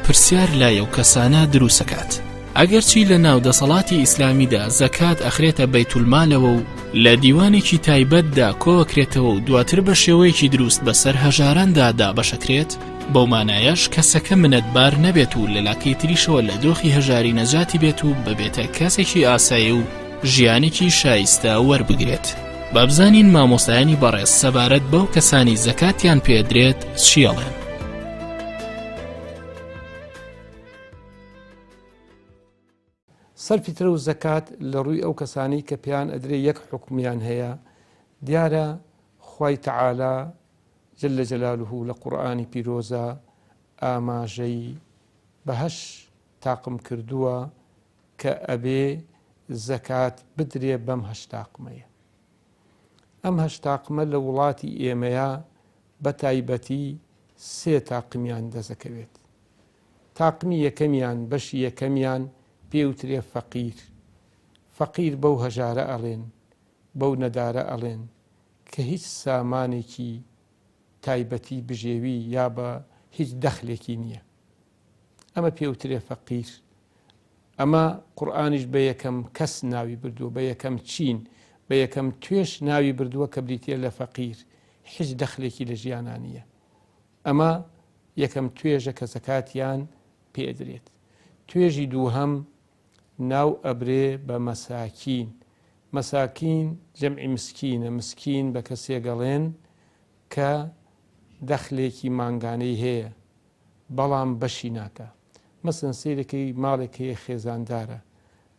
پرسیار لای ئەو کەسانە دروستەکات. ئەگەرچی لە ناو دەسەڵاتی ئیسلامیدا زەکات ئەخرێتە بەیتولمالەوە و لە دیوانێکی تایبەتدا کۆئەکرێتەوە و دواتر بە شێوەیەکی دروست بەسەر هەژاراندا دابەشەکرێت، بەو مانایەش کەسەکە منەتبار نەبێت و لە لاکەی تریشەوە لە دۆخی هەژاری نەجاتی بێت و ببێتە کەسێکی ئاسایی و ژیانێکی شایستە وەربگرێت. با بزانین مامۆستایانی بەڕێز سەبارەت بەو کەسانی زەکاتیان پێدرێت چی ئەڵێن. سەر فیترە و زەکات لە ڕووی ئەو کەسانەی کە پێیان ئەدرێ یەک حوکمیان هەیە، دیارە خوای تەعالا جل جلالە لە قورئانی پیرۆزا ئاماژەی بە هەش تاقم کردووە کە ئەبێ زەکات بدرێ بەم هەش تاقمەیە. ئەم هەش تاقمە لە وڵاتی ئێمەیا بە تایبەتی سێ تاقمیان دەسەکەوێت. تاقمی یەکەمیان، بەشی یەکەمیان پێوترێ فەقیر. فەقیر بەو هەژارە ئەڵێن، بەو نەدارە ئەڵێن کە هیچ سامانێکی تایبەتی بژێوی یا بە هیچ دەخلێکی نییە. ئەمە پێوترێ فەقیر. ئەمە قورئانیش بە یەکەم کەس ناوی بردووە، بە یەکەم چین، بە یەکەم توێژ ناوی بردووە کە بریتییە لە فەقیر، هیچ دەخلێکی لە ژیانا نییە. ئەمە یەکەم توێژە کە زەکاتیان پێ ئەدرێت. توێژی دووهەم ناو ئەبرێ بە مەساکین. مەساکین جەمعی مسکینە، مسکین بە کەسێک ئەڵێن کە دەخلێکی مانگانەی هەیە بەڵام بەشی ناکا. مەسەن سەیرەکەی ماڵێک هەیە خێزاندارە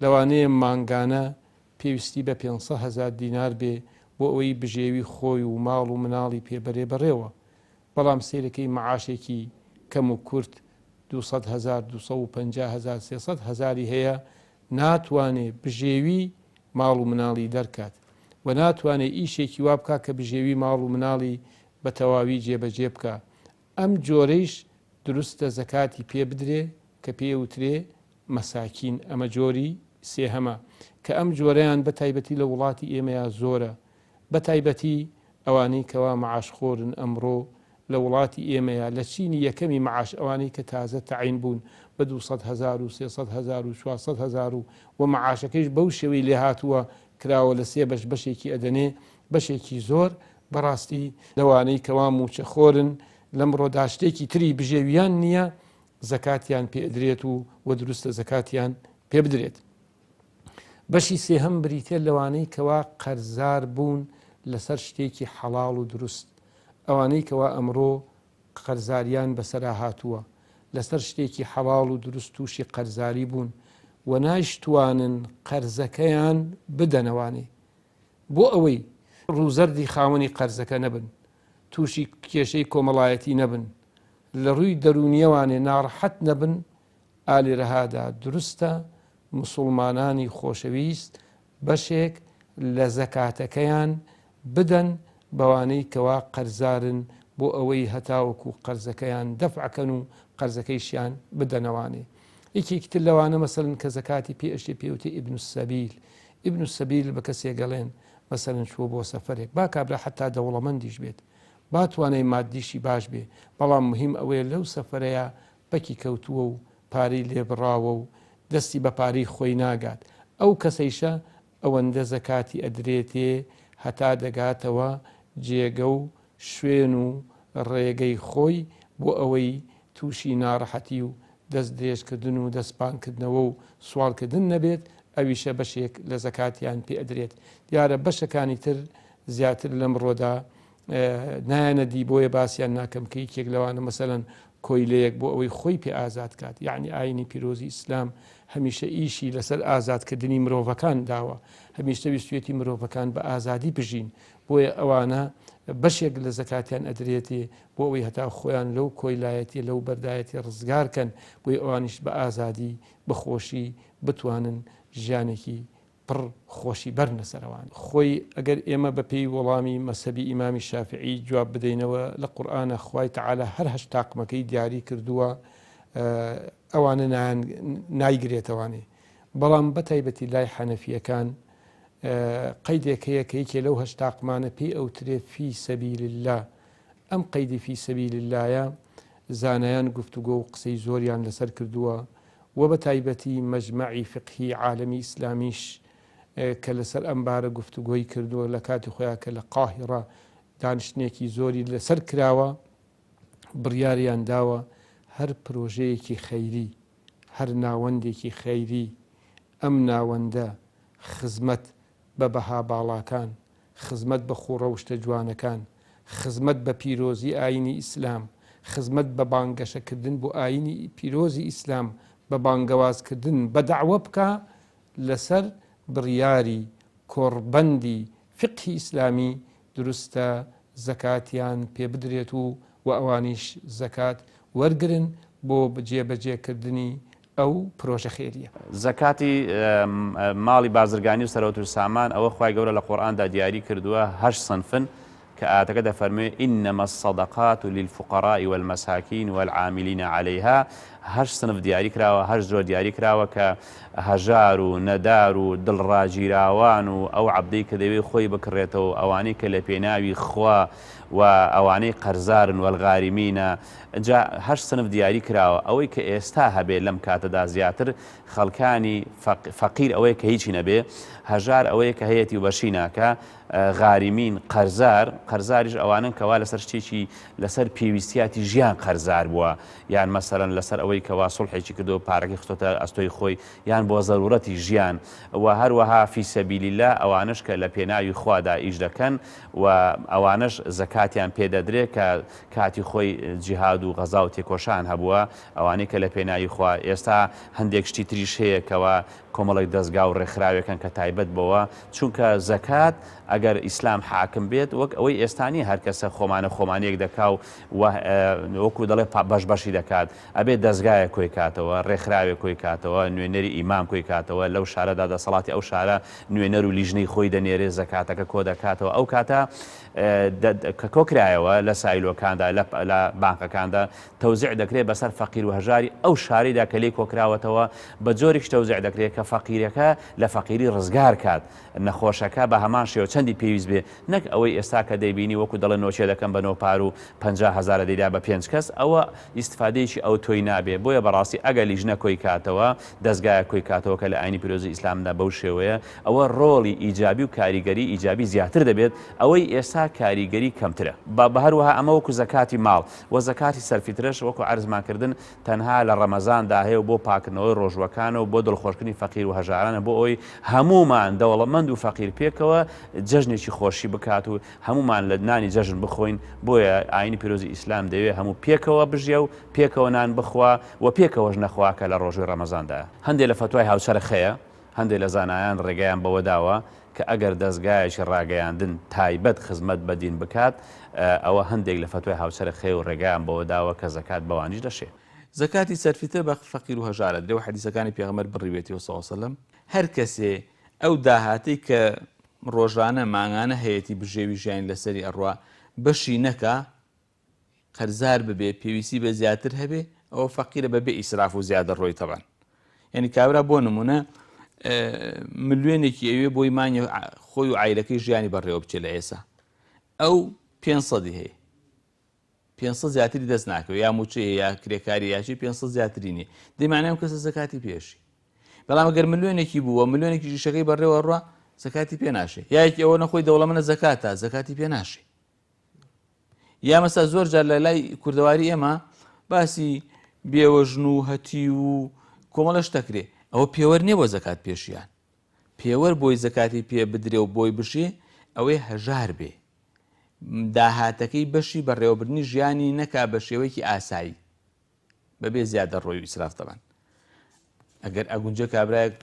لەوانەیە مانگانە پێویستی بە 500 هەزار دینار بێ بۆ ئەوەی بژێوی خۆی و ماڵ و مناڵی پێ بەرێ بەڕێوە بەڵام سەیرەکەی مەعاشێکی کەم و کورت 200 هەزار 250 هەزار 300 هەزاری هەیە ناتوانێ بژێوی ماڵ و مناڵی دەرکات و ناتوانێ ئیشێکی وا بکا کە بژێوی ماڵ و مناڵی بە تەواوی جێبەجێ بکا ئەم جۆرەیش دروستە زەکاتی پێ بدرێ کە پێی ئەوترێ مەساکین ئەمە جۆری سێهەمە کە ئەم جۆرەیان بە تایبەتی لە وڵاتی ئێمەیا زۆرە بە تایبەتی ئەوانەی کەوا معاش خۆرن ئەمڕۆ لە وڵاتی ئێمەیا لە چینی یەکەمی معاش ئەوانەی کە تازە تەعین بوون بە 200 هەزار و 300 هەزار و 400 هەزار و وە معاشەکەیش بەو شێوەی لێهاتووە کراوە لە سێ بەش بەشێکی ئەدەنێ بەشێکی زۆر بەڕاستی لەوانەی کەوا موچە خۆرن لەمڕۆدا شتێکی تری بژێویان نییە زەکاتیان پێ ئەدرێت و وە دروستە زەکاتیان پێ بدرێت. بەشی سێهەم بریتیە لەوانەی کەوا قەرزار بوون لەسەر شتێکی حەڵاڵ و دروست، ئەوانەی کەوا ئەمڕۆ قەرزاریان بەسەرا هاتووە لەسەر شتێکی حەڵاڵ و دروست تووشی قەرزاری بوون و نایشتوانن قەرزەکەیان بدەنەوانێ بۆ ئەوەی ڕووزەردی خاوەنی قەرزەکە نەبن، تووشی کێشەی کۆمەڵایەتی نەبن، لە ڕووی دەروونیەوانێ ناڕەحەت نەبن، ئالێرەهادا دروستە موسوڵمانانی خۆشەویست بەشێک لە زەکاتەکەیان بدەن بەوانەی کەوا قەرزارن بۆ ئەوەی هەتاوەکو قەرزەکەیان دەفع کەن و قەرزەکەیشیان بدەنەوانێ. یەکێکی تر لەوانە مەسەلەن کە زەکاتی پێ ئەشێ پێی وتێ ابن السبیل، ابن السبیل بە کەسێک ئەڵێن مەسەلەن چووە بۆ سەفەرێک با کابرا حەتا دەوڵەمەندیش بێت با توانای مادیشی باش بێ بەڵام مهم ئەوەیە لەو سەفەرەیا پەکی کەوتووە و پارەی لێ بڕاوە و دەستی بە پارەی خۆی ناگات ئەو کەسەیشە ئەوەندە زەکاتی ئەدرێتێ هەتا دەگاتەوە جێگە و شوێن و ڕێگەی خۆی بۆ ئەوەی تووشی ناڕەحەتی و دەست درێژکردن و دەست پانکردنەوە و سواڵکردن نەبێت ئەویشە بەشێک لە زەکاتیان پێ ئەدرێت دیارە بەشەکانی تر زیاتر لەمڕۆدا نایەنە دی بۆیە باسیان ناکەم کە یەکێک لەوانە مەسەلەن کۆیلەیەک بۆ ئەوەی خۆی پێ ئازاد کات یعنی ئاینی پیرۆزی ئیسلام هەمیشە ئیشی لەسەر ئازادکردنی مرۆڤەکان داوە هەمیشە ویستویەتی مرۆڤەکان بە ئازادی بژین بۆیە ئەوانە بەشێک لە زەکاتیان ئەدرێتێ بۆ ئەوەی هەتا خۆیان لەو کۆیلایەتی لەو بەردایەتی ڕزگار کەن بۆی ئەوانیش بە ئازادی بەخۆشی بتوانن ژیانێکی پڕ خۆشی بەرنە سەرەوان. خۆی ئەگەر ئێمە بە پێی وەڵامی مەزهەبی ئیمامی شافعی جواب بدەینەوە لە قورئانا خوای تەعالا هەر هەشت تاقمەکەی دیاری کردووە ئەوانە نایان نایگرێتەوانێ بەڵام بە تایبەتی لای حەنەفیەکان قەیدێک هەیە کە یەکێ لەو هەشت تاقمانە پێی ئەوترێ فی سەبیل اللە ئەم قەیدی فی سەبیل اللەیە زانایان گفتوگۆ و قسەی زۆریان لەسەر کردووە و بە تایبەتی مەجمەعی فیقهی عالەمی ئیسلامیش کە لەسەر ئەم بارە گفتوگۆی کردووە لە کاتی خۆیا کە لە قاهیڕە دانیشتنێکی زۆری لەسەر کراوە بڕیاریان داوە هەر پرۆژەیەکی خەیری هەر ناوەندێکی خەیری ئەم ناوەندە خزمەت بە بەها باڵاکان، خزمەت بە خووڕەوشتە جوانەکان، خزمەت بە پیرۆزی ئایینی ئیسلام، خزمەت بە بانگەشەکردن بۆ ئایینی پیرۆزی ئیسلام، بە بانگەوازکردن، بە دەعوە بکا لەسەر بڕیاری کۆڕبەندی فیقهی ئیسلامی دروستە زەکاتیان پێ بدرێت و و ئەوانیش زەکات وەرگرن بۆ جێبەجێکردنی ئەو پرۆژە خێریە. زەکاتی ماڵی بازرگانی و سەرەوت و سامان ئەوە خوای گەورە لە قورئاندا دیاری کردووە هەشت سنفن کە ئایەتەکە دەفەرموێ انما الصدقات للفقراء والمساکین والعاملین علیها هەشت سنف دیاری کراوە هەشت جۆر دیاری کراوە کە هەژار و نەدار و دڵڕاگیراوان و ئەو عەبدەی کە دەیەوێ خۆی بکڕێتەوە و ئەوانەی کە لە پێناوی خوا و ئەوانەی قەرزارن والغارمین جا هەشت سنف دیاری کراوە ئەوەی کە ئێستا هەبێ لەم کاتەدا زیاتر خەڵکانی فەقیر ئەوەیە کە هیچی نەبێ هەژار ئەوەیە کە هەیەتی و بەشی ناکا غاریمین قەرزار قەرزاریش ئەوانەن کەوا لەسەر شتێکی لەسەر پێویستیاتی ژیان قەرزار بووە یان مەسەلەن لەسەر ئەوەی کەوا سوڵحێکی کردووە پارەکەی خستۆتە ئەستۆی خۆی یان بۆ زەرورەتی ژیان و هەروەها فی سەبیل اللە ئەوانەش کە لە پێناوی خوادا ئیش دەکەن و ئەوانەش زەکاتیان پێ دەدرێ کە کاتی خۆی جیهاد و غەزا و تێکۆشان هەبووە ئەوانەی کە لە پێناوی خوا ئێستا هەندێک شتی تریش هەیە کەوا کۆمەڵێک دەزگا و ڕێکخراوێکن کە تایبەت بەوە چونکە زەکات ئەگەر ئیسلام حاکم بێت وەک ئەوەی ئێستا نیە هەر کەسە خۆمانە خۆمانیەک دەکا و وەکو دەڵێ بەش بەشی دەکات ئەبێ دەزگایەک کۆی کاتەوە ڕێکخراوێک کۆی کاتەوە نوێنەری ئیمام کۆی کاتەوە لەو شارەدا دەسەڵاتی ئەو شارە نوێنەر و لیژنەی خۆی دەنێرێ زەکاتەکە کۆ دەکاتەوە ئەو کاتە کە کۆکرایەوە لە سایلۆکاندا لە بانقەکاندا تەوزیع دەکرێت بەسەر فەقیر و هەژاری ئەو شارەیدا کە لێی کۆکراوەتەوە، بە جۆریش تەوزیع دەکرێت کە فەقیرەکە لە فەقیری ڕزگار کات، نەخۆشەکە بە هەمان شێوە چەندی پێویست بێ، نەک ئەوەی ئێستا کە دەیبینی وەکو دەڵێن نۆچێ دەکەم بە نۆ پارو 50 هەزارە دەیدا بە پێنج کەس، ئەوە ئیستفادەیەکی ئەوتۆی نابێ، بۆیە بەڕاستی ئەگەر لیژنە کۆی کاتەوە، دەزگایەک کۆی کاتەوە کە لە ئاینی پیرۆزی ئیسلامدا بەو شێوەیە، ئەوە ڕۆڵی ئیجابی و کاریگەری ئیجابی زیاتر دەبێت، ئەوەی ئێستا کاریگەری کەمترە. بە هەروەها ئەمە وەکو زەکاتی ماڵ، وە زەکاتی سەرفیترەش وەکو عەرزمان کردن تەنها لە ڕەمەزاندا هەیە و بۆ پاکردنەوەی ڕۆژوەکانە و بۆ دڵخۆشکردنی فەقیر و هەژارانە بۆ ئەوەی هەموومان دەوڵەمەند و فەقیر پێکەوە جەژنێکی خۆشی بکات و هەموومان لە نانی جەژن بخۆین بۆیە ئاینی پیرۆزی ئیسلام دەیەوێ هەموو پێکەوە بژیە و پێکەوە نان بخوا و پێکەوەش نەخوا کە لە ڕۆژووی ڕەمەزاندایە. هەندێ لە فەتوای هاوچەرخ هەیە هەندێ لە زانایان ڕێگەیان بەوە داوە کە ئەگەر دەزگایەکی ڕاگەیاندن تایبەت خزمەت بە دین بکات ئەوە هەندێک لە فەتوای هاوچەرخ هەیە و ڕێگایان بەوە داوە کە زەکات بەوانیش دەشێ. زەکاتی سەرفیتر بە فەقیر و هەژار ئەدرێ و حەدیسەکانی پێغەمبەر بڕیوێتی صلی اللە علیە وسلم، هەر کەسێ ئەو داهاتەی کە ڕۆژانە مانگانە هەیەتی بژێوی ژیانی لەسەری ئەڕوا بەشی نەکا قەرزار ببێ پێویستی بە زیاتر هەبێ ئەوە فەقیرە بە بێ ئیسراف و زیادەڕۆی تەبعەن. یعنی کابرا بۆ نمونە ملیۆنێکی ئەوێ بۆی مانگی خۆی و عیلەکەی ژیانی بەڕێوە بچێت لە ئێسا ئەو 500 هەیە 500 زیاتری دەست ناکەوێت یا موچەیە یا کرێکاری یاچی 500 زیاتری نیە دەی معنای ئەم کەسە زەکاتی پێشی بەڵام گەر ملیۆنێکی بووە ملیۆنێکی ژیشەکەی بەڕێوە ڕە زەکاتی پێ ناشێ یاکی ئەوە نەخۆی دەوڵەمەنە زەکاتە زەکاتی پێ ناشێ یا مەسا زۆر جار لە لای کوردەواری ئێمە باسی بێوەژن و هەتی و کۆمەڵە شتەکرێ ئەوە پێوەر نییە بۆ زەکات پێشیان پێوەر بۆی زەکاتی پێ بدرێ و بۆی بشێ ئەوەی هەژار بێ داهاتەکەی بەشی بەڕێوەبردنی ژیانی نەکا بە شێوەیەکی ئاسایی بەبێ زیادە ڕۆی و ئیسراف تەبان ئەگەر ئەگونجێ کابرایەک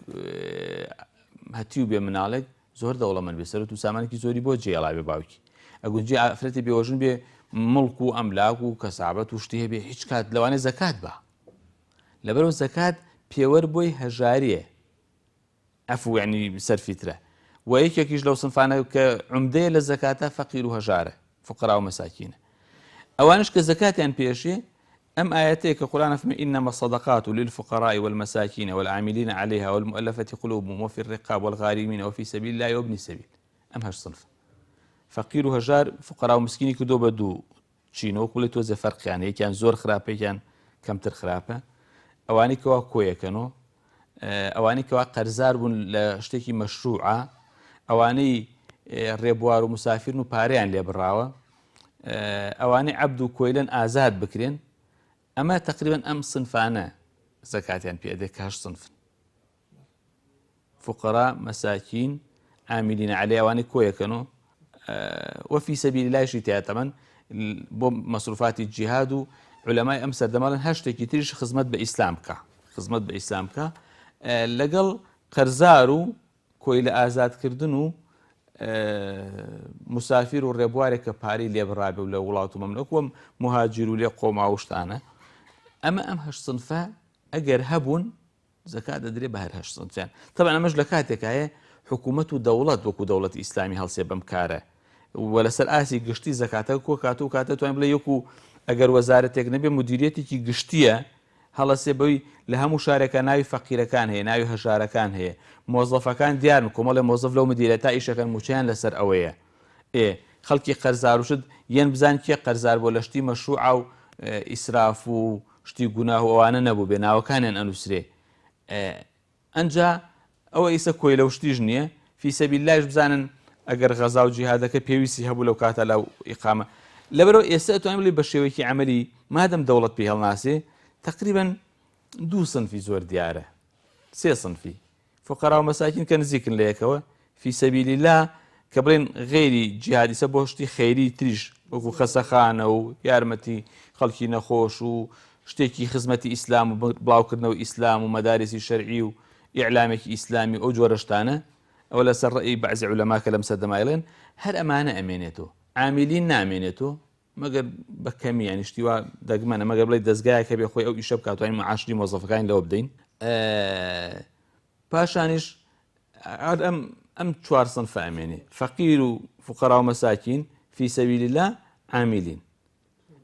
هەتیو بێ مناڵێک زۆر دەوڵەمەند بێ سەرەت و سامانێکی زۆری بۆ جێڵا بێ باوکی ئەگونجێ ئافرەتی بێوەژن بێ مڵک و ئەملاک و کەسابەت و شتی هەبێ هیچ کات لەوانێ زەکات بە لەبەرەوە زەکات پێوەر بۆی هەژاریە عەفو یەعنی سەرفیترە وە یەکێکیش لەو سنفانە کە عومدەیە لە زەکاتە فەقیر و هەژارە فقرا و مەساکینە ئەوانش کە زەکاتیان پێشێ ئەم ئاەتەیە کە قورآن فەرمی إنما الصدقات للفقراء والمساكين والعاملين عليها والمؤلفة قلوبهم وفي الرقاب والغارمين وفي سبيل الله وابن السبيل ئەم هەشت صنف فەقیر و هەژار فقرا و مسکینی کردو بە دوو چین وەکو بڵێی تۆزێ فەرقیان هەیە یەکیان زۆر خراپە یەکیان کەمتر خراپە ئەوانەی کەوا کۆیەکەنۆ ئەوانەی کەوا قەرزار بوون لە شتێکی مەشروعە ئەوانەی ڕێبوار و مسافرن و پارەیان لێ بڕاوە ئەوانەی عەبد و کۆیلەن ئازاد بکرێن ئەمە تقریبا ئەم سنفانە زەکاتیان پێدێ کە هەشت سنفن فقراء مساکین عاملین علیها ئەوانەی کۆیەکەن و وفی سبیل اللە یشی تیا تەمەن بۆ مەسروفاتی جیهاد و علەمای ئەم سەردەمەڵن هەر شتێکی تریش خزمەت بە ئیسلام بکە خزمەت بە ئیسلام بکە لەگەڵ قەرزار و کۆیلە ئازادکردن و مسافیر و ڕێبوارێک کە پارەی لێبڕابێ و لە وڵات و مەملەک وەم مهاجر و لێ قۆما و شتانە ئەمە ئەم هەشت سنفە ئەگەر هەبوون زەکات دەدرێ بە هەر هەشت سنفیان تەبعەن ئەمەش لە کاتێکایە حکوومەت و دەوڵەت وەکو دەوڵەتی ئیسلامی هەڵسێ بەم کارە و لەسەر ئاستی گشتی زەکاتەکە کۆ کات و کاتە توانین بڵێ یەکو ئەگەر وەزارەتێک نەبێ مدیریەتێکی گشتیە هەڵەسێ بەوی لە هەموو شارێکە ناوی فەقیرەکان هەیە ناوی هەژارەکان هەیە مۆزەفەکان دیارن کۆمەڵێ مۆزەف لەو مدیرەتا ئیشەکەن موچەیان لەسەر ئەوەیە ئێ خەڵکی قەرزاروشت یەن بزان کێ قەرزار بۆ لە شتی مەشروعە و ئیسراف و شتی گوناه و ئەوانە نەبووبێ ناوەکانیان ئەنووسرێ ئەنجا ئەوە ئیسە کۆیلە و شتیش نییە فی سەبیل اللهش بزانن ئەگەر غەزا و جیهادەکە پێویستی هەبوو لەو کاتە لە ئیقامە لەبەرەوە ئێستا ئەتوانین بڵێ بە شێوەیەکی عەمەلی مادەم دەوڵەت پێی هەڵناسێ تقریبا دوو سنفی زۆر دیارە سێ سنفی فوقەرا و مەساکین کە نزیکن لە یەکەوە، فی سبیل اللە، کە بڵێن غەیری جیهادیسە بۆ شتی خەیری تریش وەکو خەسەخانە و یارمەتی خەڵکی نەخۆش و شتێکی خزمەتی ئیسلام و بڵاوکردنەوەی ئیسلام و مەدارسی شەرعی و ئیعلامێکی ئیسلامی و ئەو جۆرە شتانە ئەوە لەسەر ڕەئی بەعزی عولەما کە لەم سەردەمە ئەیڵێن هەر ئەمانە ئەمێنێتەوە عامیلین نامێنێتەوە مەگەر بە کەمی یانی شتی وا دەگمەنە مەگەر بڵێ دەزگایەک هەبێ خۆی ئەو ئیشە بکات توانین معاشری مۆزەفەکانی لەوە بدەین پاشانیش ئەم ئەم چوار سنفە ئەمێنێ فەقیر و فقرا و مەساکین فی سەبیل الله عاملین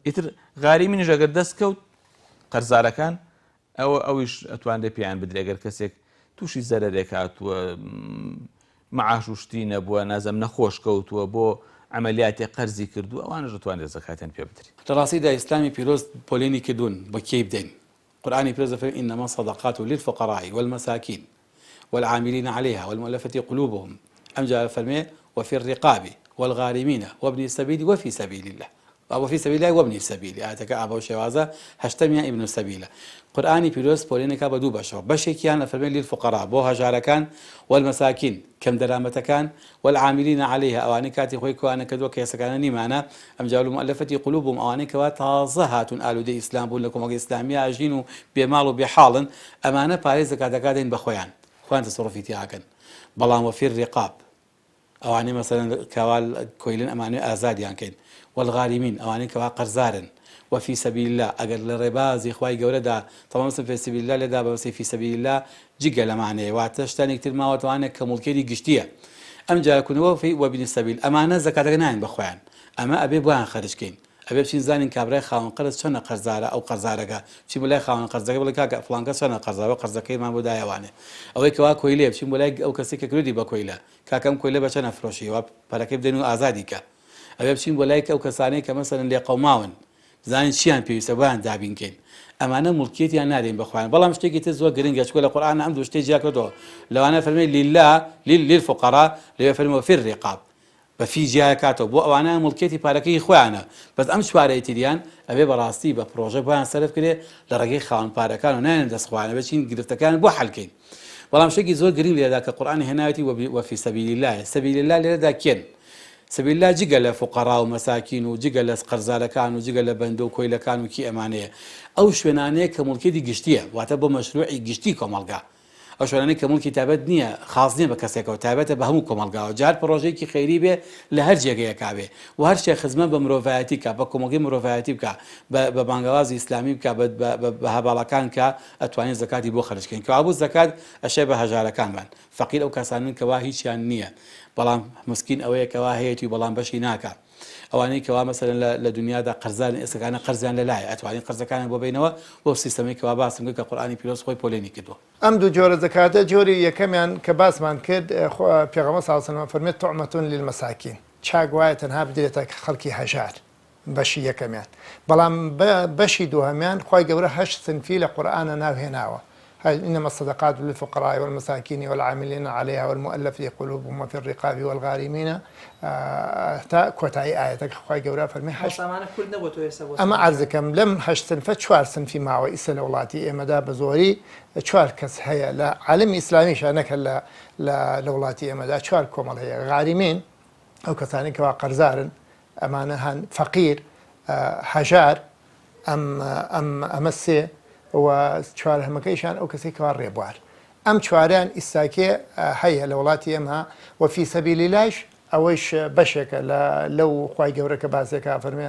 ئیتر غاریمینیش ئەگەر دەست کەوت قەرزارەکان ئەوە ئەویش ئەتوانرێ پێیان بدرێ گەر کەسێک تووشی زەرەرێک هاتووە معاش و شتی نەبووە نازم نەخۆش کەوتووە بۆ عەمەلیاتێ قەرزی کردووە ئەوانەش دەتوانرێت زەکاتیان پێ بدرێ. لە ڕاستیدا ئیسلامی پیرۆز پۆلێنی کردوون بە کێی بدەین قورئانی پیرۆز دەفەرمێ انما الصدقات للفقراء والمساکین والعاملین علیها والمؤلفة قلوبهم ئەمجا دەفەرمێ وفی الرقاب والغارمین وابن السبیل وفی سبیل اللە وفی سبیل اللە وابن السبیل ئایەتەکە ئا بەو شێوازە هەشتەمیان ابن السبیلە قورئانی پیرۆز پۆلێنێکا بە دوو بەشەوە بەشێکیان ئەفەرمێ للفقراء بۆ هەژارەکان والمساکین کەمدەرامەتەکان والعاملین علیها ئەوانەی کاتی خۆی کۆیان نەکردووە کەیسەکانە نیمانە ئەمجا والمؤلفة قلوبهم ئەوانەی کەوا تازە هاتوون ئالوودەی ئیسلام بوون لە کۆمەڵگەی ئیسلامییا ئەژین و بێ ماڵ و بێ حاڵن ئەمانە پارەی زەکاتەکە دەین بە خۆیان خۆیان تەسەروفی تیا ئەکەن بەڵام وفی الرقاب ئەوانەی مەسەلەن کەوا کۆیلەن ئەمانەوێ ئازادیان کەین، والغارمین ئەوانەی کەوا قەرزارن، وفی سبیل اللە ئەگەر لە ڕێبازی خوای گەورەدا، تەبعەن مەسەلەن فی سبیل اللە لێدا بە مەسەلەی فی سبیل اللە جگە لەمانەیە واتە شتانێک تر ماوەتەوانێک کە موڵکیەتی گشتیە ئەمجا کون وفی وابن السبیل ئەمانە زەکاتەکە نایەن بە خۆیان ئەمە ئەبێ بۆیان خەرج کەین. ئەبێ بچین زانین کابرای خاوەن قەرز چەنە قەرزارە ئەو قەرزارەکە بچین بۆ لای خاوەن قەرزەکە بڵێ کاکە فڵان کەس چەنە قەرزارە قەرزەکەیمان بۆ دایەوانێ ئەوەی کەوا کۆیلەیە بچین بۆ لای ئەو کەسەی کە کردی بە کۆیلە کاکە ئەم کۆیلە بە چەنە فرۆشی وا پەرەکەی بدەین و ئازادی کە ئەبێ بچین بۆ لای ئەو کەسانەی کە مەسەلەن لێقەوماون بزانین چیان پێویستە بۆیان دابین کەین ئەمانە موڵکیەتیان نادەین بە خۆیان بەڵام شتێکی تر زۆر گرنگە چونکە لە قورئان ئەم دوو شتەی جیا کردەوە لەوانە فەرمی لله للفقراء لەوێ فەرمی وفی الرقاب بە فی جیا کاتەوە بۆ ئەوانە موڵکیەتی پارەکەی هی خۆیانە بەس ئەم چوارەی تریان ئەبێ بەڕاستی بە پڕۆژە بۆیان سەرف کرێ لە ڕێگەی خاوەن پارەکان و نایەنە دەست خۆیان ئەبێ چین گرفتەکان بۆ حەل کەین بەڵام شتێکی زۆر گرنگ لێرەدا کە قورئان هێناوێتی وفی سبیل اللە سبیل اللە لێرەدا کێن سبیل اللە جگە لە فوقەڕا و مەساکین و جگە لە قەرزارەکان و جگە لە بەندە و کۆیلەکان و کی ئەمانەیە ئەو شوێنانەیە کە موڵکیەتی گشتیە واتە بۆ مەشروعی گشتی کۆمەڵگا ئەو شوێنانەی کە موڵکی تایبەت نییە، خاس نییە بە کەسێکەوە، تایبەتە بە هەموو کۆمەڵگاوە، جا هەر پڕۆژەیەکی خەیری بێ لە هەر جێگەیەکا بێ و هەر شتێک خزمەت بە مرۆڤایەتی بکا، بە کۆمەڵگەی مرۆڤایەتی بکا، بە بە بانگەوازی ئیسلامی بکا، بە بە بە بەها باڵاکان بکا، ئەتوانین زەکاتی بۆ خەرج کەین. کەوابوو زەکات ئەشێ بە هەژارەکانمان. فەقیر ئەو کەسانەن کەوا هیچیان نییە، بەڵام مسکین ئەوەیە کەوا هەیەتی و بەڵام بەشی ناکا. ئەوانەی کەوا مەسەلەن لە لە دونیادا قەرزارن ئێستەکانە قەرزیان لە لایە ئەتوانین قەرزەکانیان بۆ بەینەوە بەو سیستەمەی کەوا باسم کرد کە قورئانی پیرۆز خۆی پۆلێنی کردووە. ئەم دوو جۆرە زەکاتە جۆری یەکەمیان کە باسمان کرد پێغەمبەر صلی اللە علیە وسلم فەرموێت طعمە للمساکین چاک وایە تەنها بدرێتە خەڵکی هەژار بەشی یەکەمیان بەڵام بەشی دووهەمیان خوای گەورە هەشت سنفی لە قورئانا ناو هێناوە انما الصدقات للفقراء والمساکین والعاملین علیها والمؤلفة قلوبهم وفی الرقاب والغارمین تا کۆتایی ئایەتەکە خوای گەورە فەرمی هەشت ئەمانە کورت نەبۆتەوە ئێستا بۆ ئەمە عەرزەکەم لەم هەشت سنفە چوار سنفی ماوە ئیسە لە وڵاتی ئێمەدا بە زۆری چوار کەس هەیە لە عالەمی ئیسلامیشا نەک هەر لە لە وڵاتی ئێمەدا چوار کۆمەڵ هەیە غاریمین ئەو کەسانەی کەوا قەرزارن ئەمانە هەن فەقیر هەژار ئەم ئەم ئەمە سێ و چوارهەمەکەیشان ئەو کەسەی کەوا ڕێبوار ئەم چواریان ئیستاکێ هەیە لە وڵاتی ئێمە و فی سەبیلیلایش ئەوەیش بەشێکە لە لەو خوای گەورە کە باسێکا فەرمێ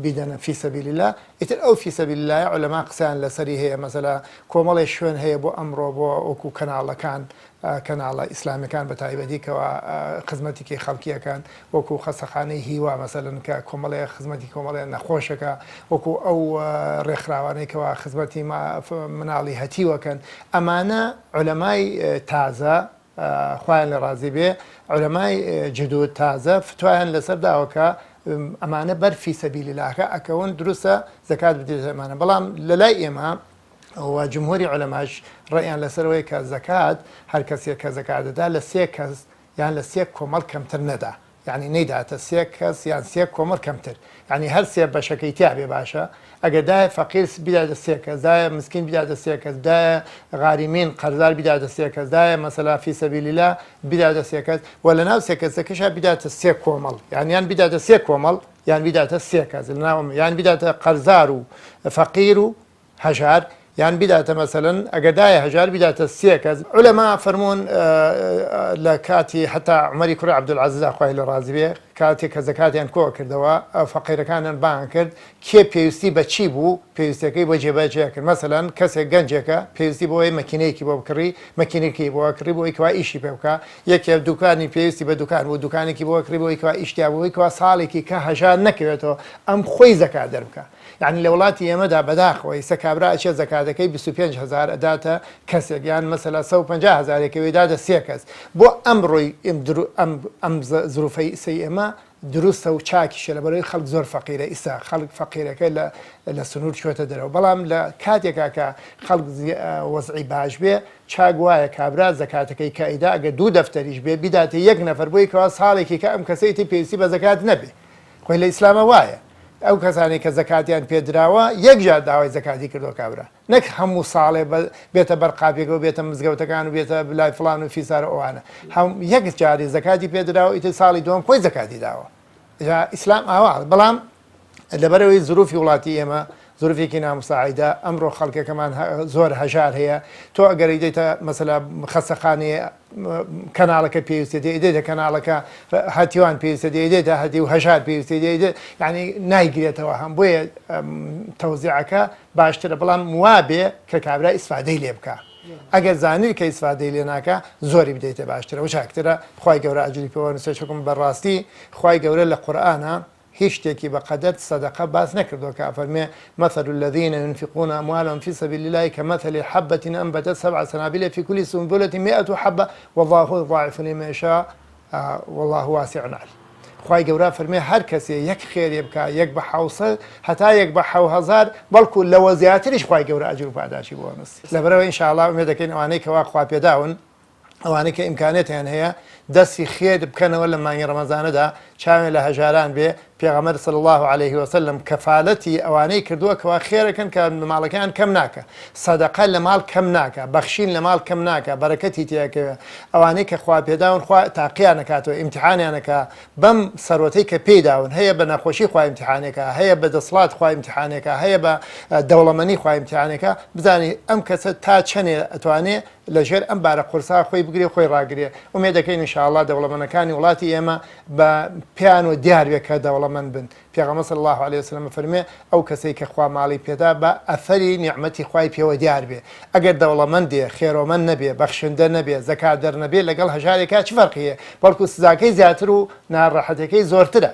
بیدەنە فی سەبیلیلا ئیتر ئەو فی سەبیلیلایە عولەما قسەیان لەسەری هەیە مەسەلا کۆمەڵێ شوێن هەیە بۆ ئەمڕۆ بۆ وەکو کەناڵەکان کەناڵە ئیسلامیەکان بە تایبەتی کەوا خزمەتیکی خەڵکی ئەکەن وەکو خەستەخانەی هیوا مەسەلەن کە کۆمەڵێ خزمەتی کۆمەڵێ نەخۆشەکە وەکو ئەو ڕێکخراوانەی کەوا خزمەتی مناڵی هەتیوەکەن ئەمانە عولەمای تازە خوایان لێ ڕازی بێ عولەمای جدود تازە فتوایان لەسەر داوە کە ئەمانە بەر فی سەبیل اللەکە ئەکەون دروستە زەکات بدرێتە ئەمانە بەڵام لەلای ئێمە و جمهوری عولەماش ڕەئیان لەسەر ئەوەیە کە زەکات هەر کەسێک کە زەکات دەدا لە سێ کەس یان لە سێ کۆمەڵ کەمتر نەدا یانی نەیداتە سێ کەس یان سێ کۆمەڵ کەمتر یانی هەر سێ بەشەکەی تیا بێ باشە ئەگەر دایە فەقیر بیداتە سێ کەس دایە مسکین بیداتە سێ کەس دایە غاریمین قەرزار بیداتە سێ کەس دایە مەسەلا فی سەبیلیلا بیداتە سێ کەس و لەناو سێ کەسەکەشا بیداتە سێ کۆمەڵ یان یان بیداتە سێ کۆمەڵ یان بیداتە سێ کەس لەناو یان بیداتە قەرزار و فەقیر و هەژار یان بیداتە مەسەلەن ئەگەر دایە هەژار بیداتە سێ کەس عولەما فەرموون لە کاتی حتا عومەری کوڕی عەبدولعەزیز خوای لێ ڕازی بێ کاتێک کە زەکاتیان کۆ کردەوە فەقیرەکانیان بانگ کرد کێ پێویستی بە چی بوو پێویستەکەی بۆ جێبەجێ کرد مەسەلەن کەسێک گەنجێکە پێویستی بۆی مەکینەیەکی بۆ بکڕی مەکینەکەی بۆ کڕی بۆی کەوا ئیشی پێ بکا یەکێ دوکانی پێویستی بە دوکان بوو دوکانێکی بۆ کڕی بۆی کەوا ئیشتیا بۆی کەوا ساڵێکی کە هەژار نەکەوێتەوە ئەم خۆی زەکات دەربکا یەعنی لە وڵاتی ئێمەدا بەداخەوە ئیستا کابرا ئەچێ زەکاتەکەی 25 هەزار ئەداتە کەسێک یان مەسەلا 150 هەزارێکەوەی دادە سێ کەس بۆ ئەمڕۆی ئەم ئەم زروفەی ئیسەی ئێمە دروستە و چاکیشە لەبەرەوەی خەڵک زۆر فەقیرە ئیستا خەڵک فەقیرەکە لە لە سنوور چۆتە دەرەوە بەڵام لە کاتێکا کە خەڵک وەزعی باش بێ چاک وایە کابرا زەکاتەکەی کە ئەیدا ئەگەر دوو دەفتەریش بێ بیداتە یەک نەفەر بۆی کەوا ساڵێکی کە ئەم کەسەی تر پێویستی بە زەکات نەبێ خۆی لە ئیسلامە وایە ئەو کەسانەی کە زەکاتیان پێ دراوە یەک جار داوای زەکاتی کردوە کابرا نەک هەموو ساڵێ بێتە بەر قاپێکەوە بێتە مزگەوتەکان و بێتە لای فڵان و فیسار و ئەوانە هەم یەک جاری زەکاتی پێ دراوە ئیتر ساڵی دووەم خۆی زەکاتی داوە جا ئیسلام ئاوا بەڵام لەبەرەوەی زروفی وڵاتی ئێمە زروفێکی نامساعیدە ئەمڕۆ خەڵکەکەمان زۆر هەژار هەیە تۆ ئەگەر دێتە مەسەلا خەسەخانەیە کەناڵەکە پێویستە دێ دێتە کەناڵەکە هەتیوان پێویستە دێ دێتە هەتی و هەژار پێویستە دێ دێ یعنی نایگرێتەوە هەم بۆیە تەوزیعەکە باشترە بەڵام وابێ کە کابرا ئیسفادەی لێ بکە ئەگەر زانیر کە ئیسفادەی لێ ناکە زۆری بدەیتە باشترە و چاکترە خوای گەورە ئەجری پێوە نووسێ چونکە بەڕاستی خوای گەورە لە قورئانە. هیچ شتێکی بە قەدەر سەدەقە باس نەکردووە کە ئەفەرموێ، مثل الذین ينفقون اموالهم فی سبیل الله کمثل حبة انبتت سبع سنابل فی کل سنبلة مئة حبة والله یضاعف لمن یشاء واللە واسع علیم. خوای گەورە فەرمێ هەر کەسێ یەک خێرێ بکا یەک بە حەوسە هەتا یەک بە حەوهەزار بەڵکو لەوە زیاتریش خوای گەورە ئەجر و پاداشی بۆ نووسی لەبەرئەوە ان شاء اللە ئومێد دەکەین ئەوانەی کەوا خواپێداون ئەوانەی کە ئیمکانێتیان هەیە دەستی خێر بکەنەوە لە مانگی ڕەمەزانەدا چاوێن لە هەژاران بێ پێغەمبەر صلی اللە علیه وسلم کەفالەتی ئەوانەی کردووە کەوا خێرەکەن کە ماڵەکەیان کەم ناکە سەدەقە لە ماڵ کەم ناکە بەخشین لە ماڵ کەم ناکە بەرەکەتی تێکەوێ ئەوانەی کە خوا پێداون خوا تاقیان ئەکاتەوە ئیمتیحانیان ئەکا بەم سەروەتەی کە پێی داون هەیە بە نەخۆشی خوا ئیمتیحانێکا هەیە بە دەسڵات خوا ئیمتیحانێکا هەیە بە دەوڵەمەنی خوا ئیمتیحانێکا بزانی ئەم کەسە تا چەنێ ئەتوانێ لە ژێر ئەم بارە قورسا خۆی بگرێ خۆی ڕاگرێ ئومێد دەکەین ان شاء اللە دەوڵەمەنەکانی وڵاتی ئێمە بە پێیان و دیار بێ کە دەوڵەمەند بن پێغەمبەر صلی اللە علیە وسلم ئەفەرموێ، ئەو کەسەی کە خوا ماڵی پێدا با ئەثەری نیعمەتی خوای پێوە دیار بێ، ئەگەر دەوڵەمەندێ خێرۆمەند نەبێ، بەخشندە نەبێ، زەکاتدەر نەبێ لەگەڵ هەژارێکا چ فەرقی هەیە، بەڵکو سزاکەی زیاتر و ناڕەحەتیەکەی زۆرترە.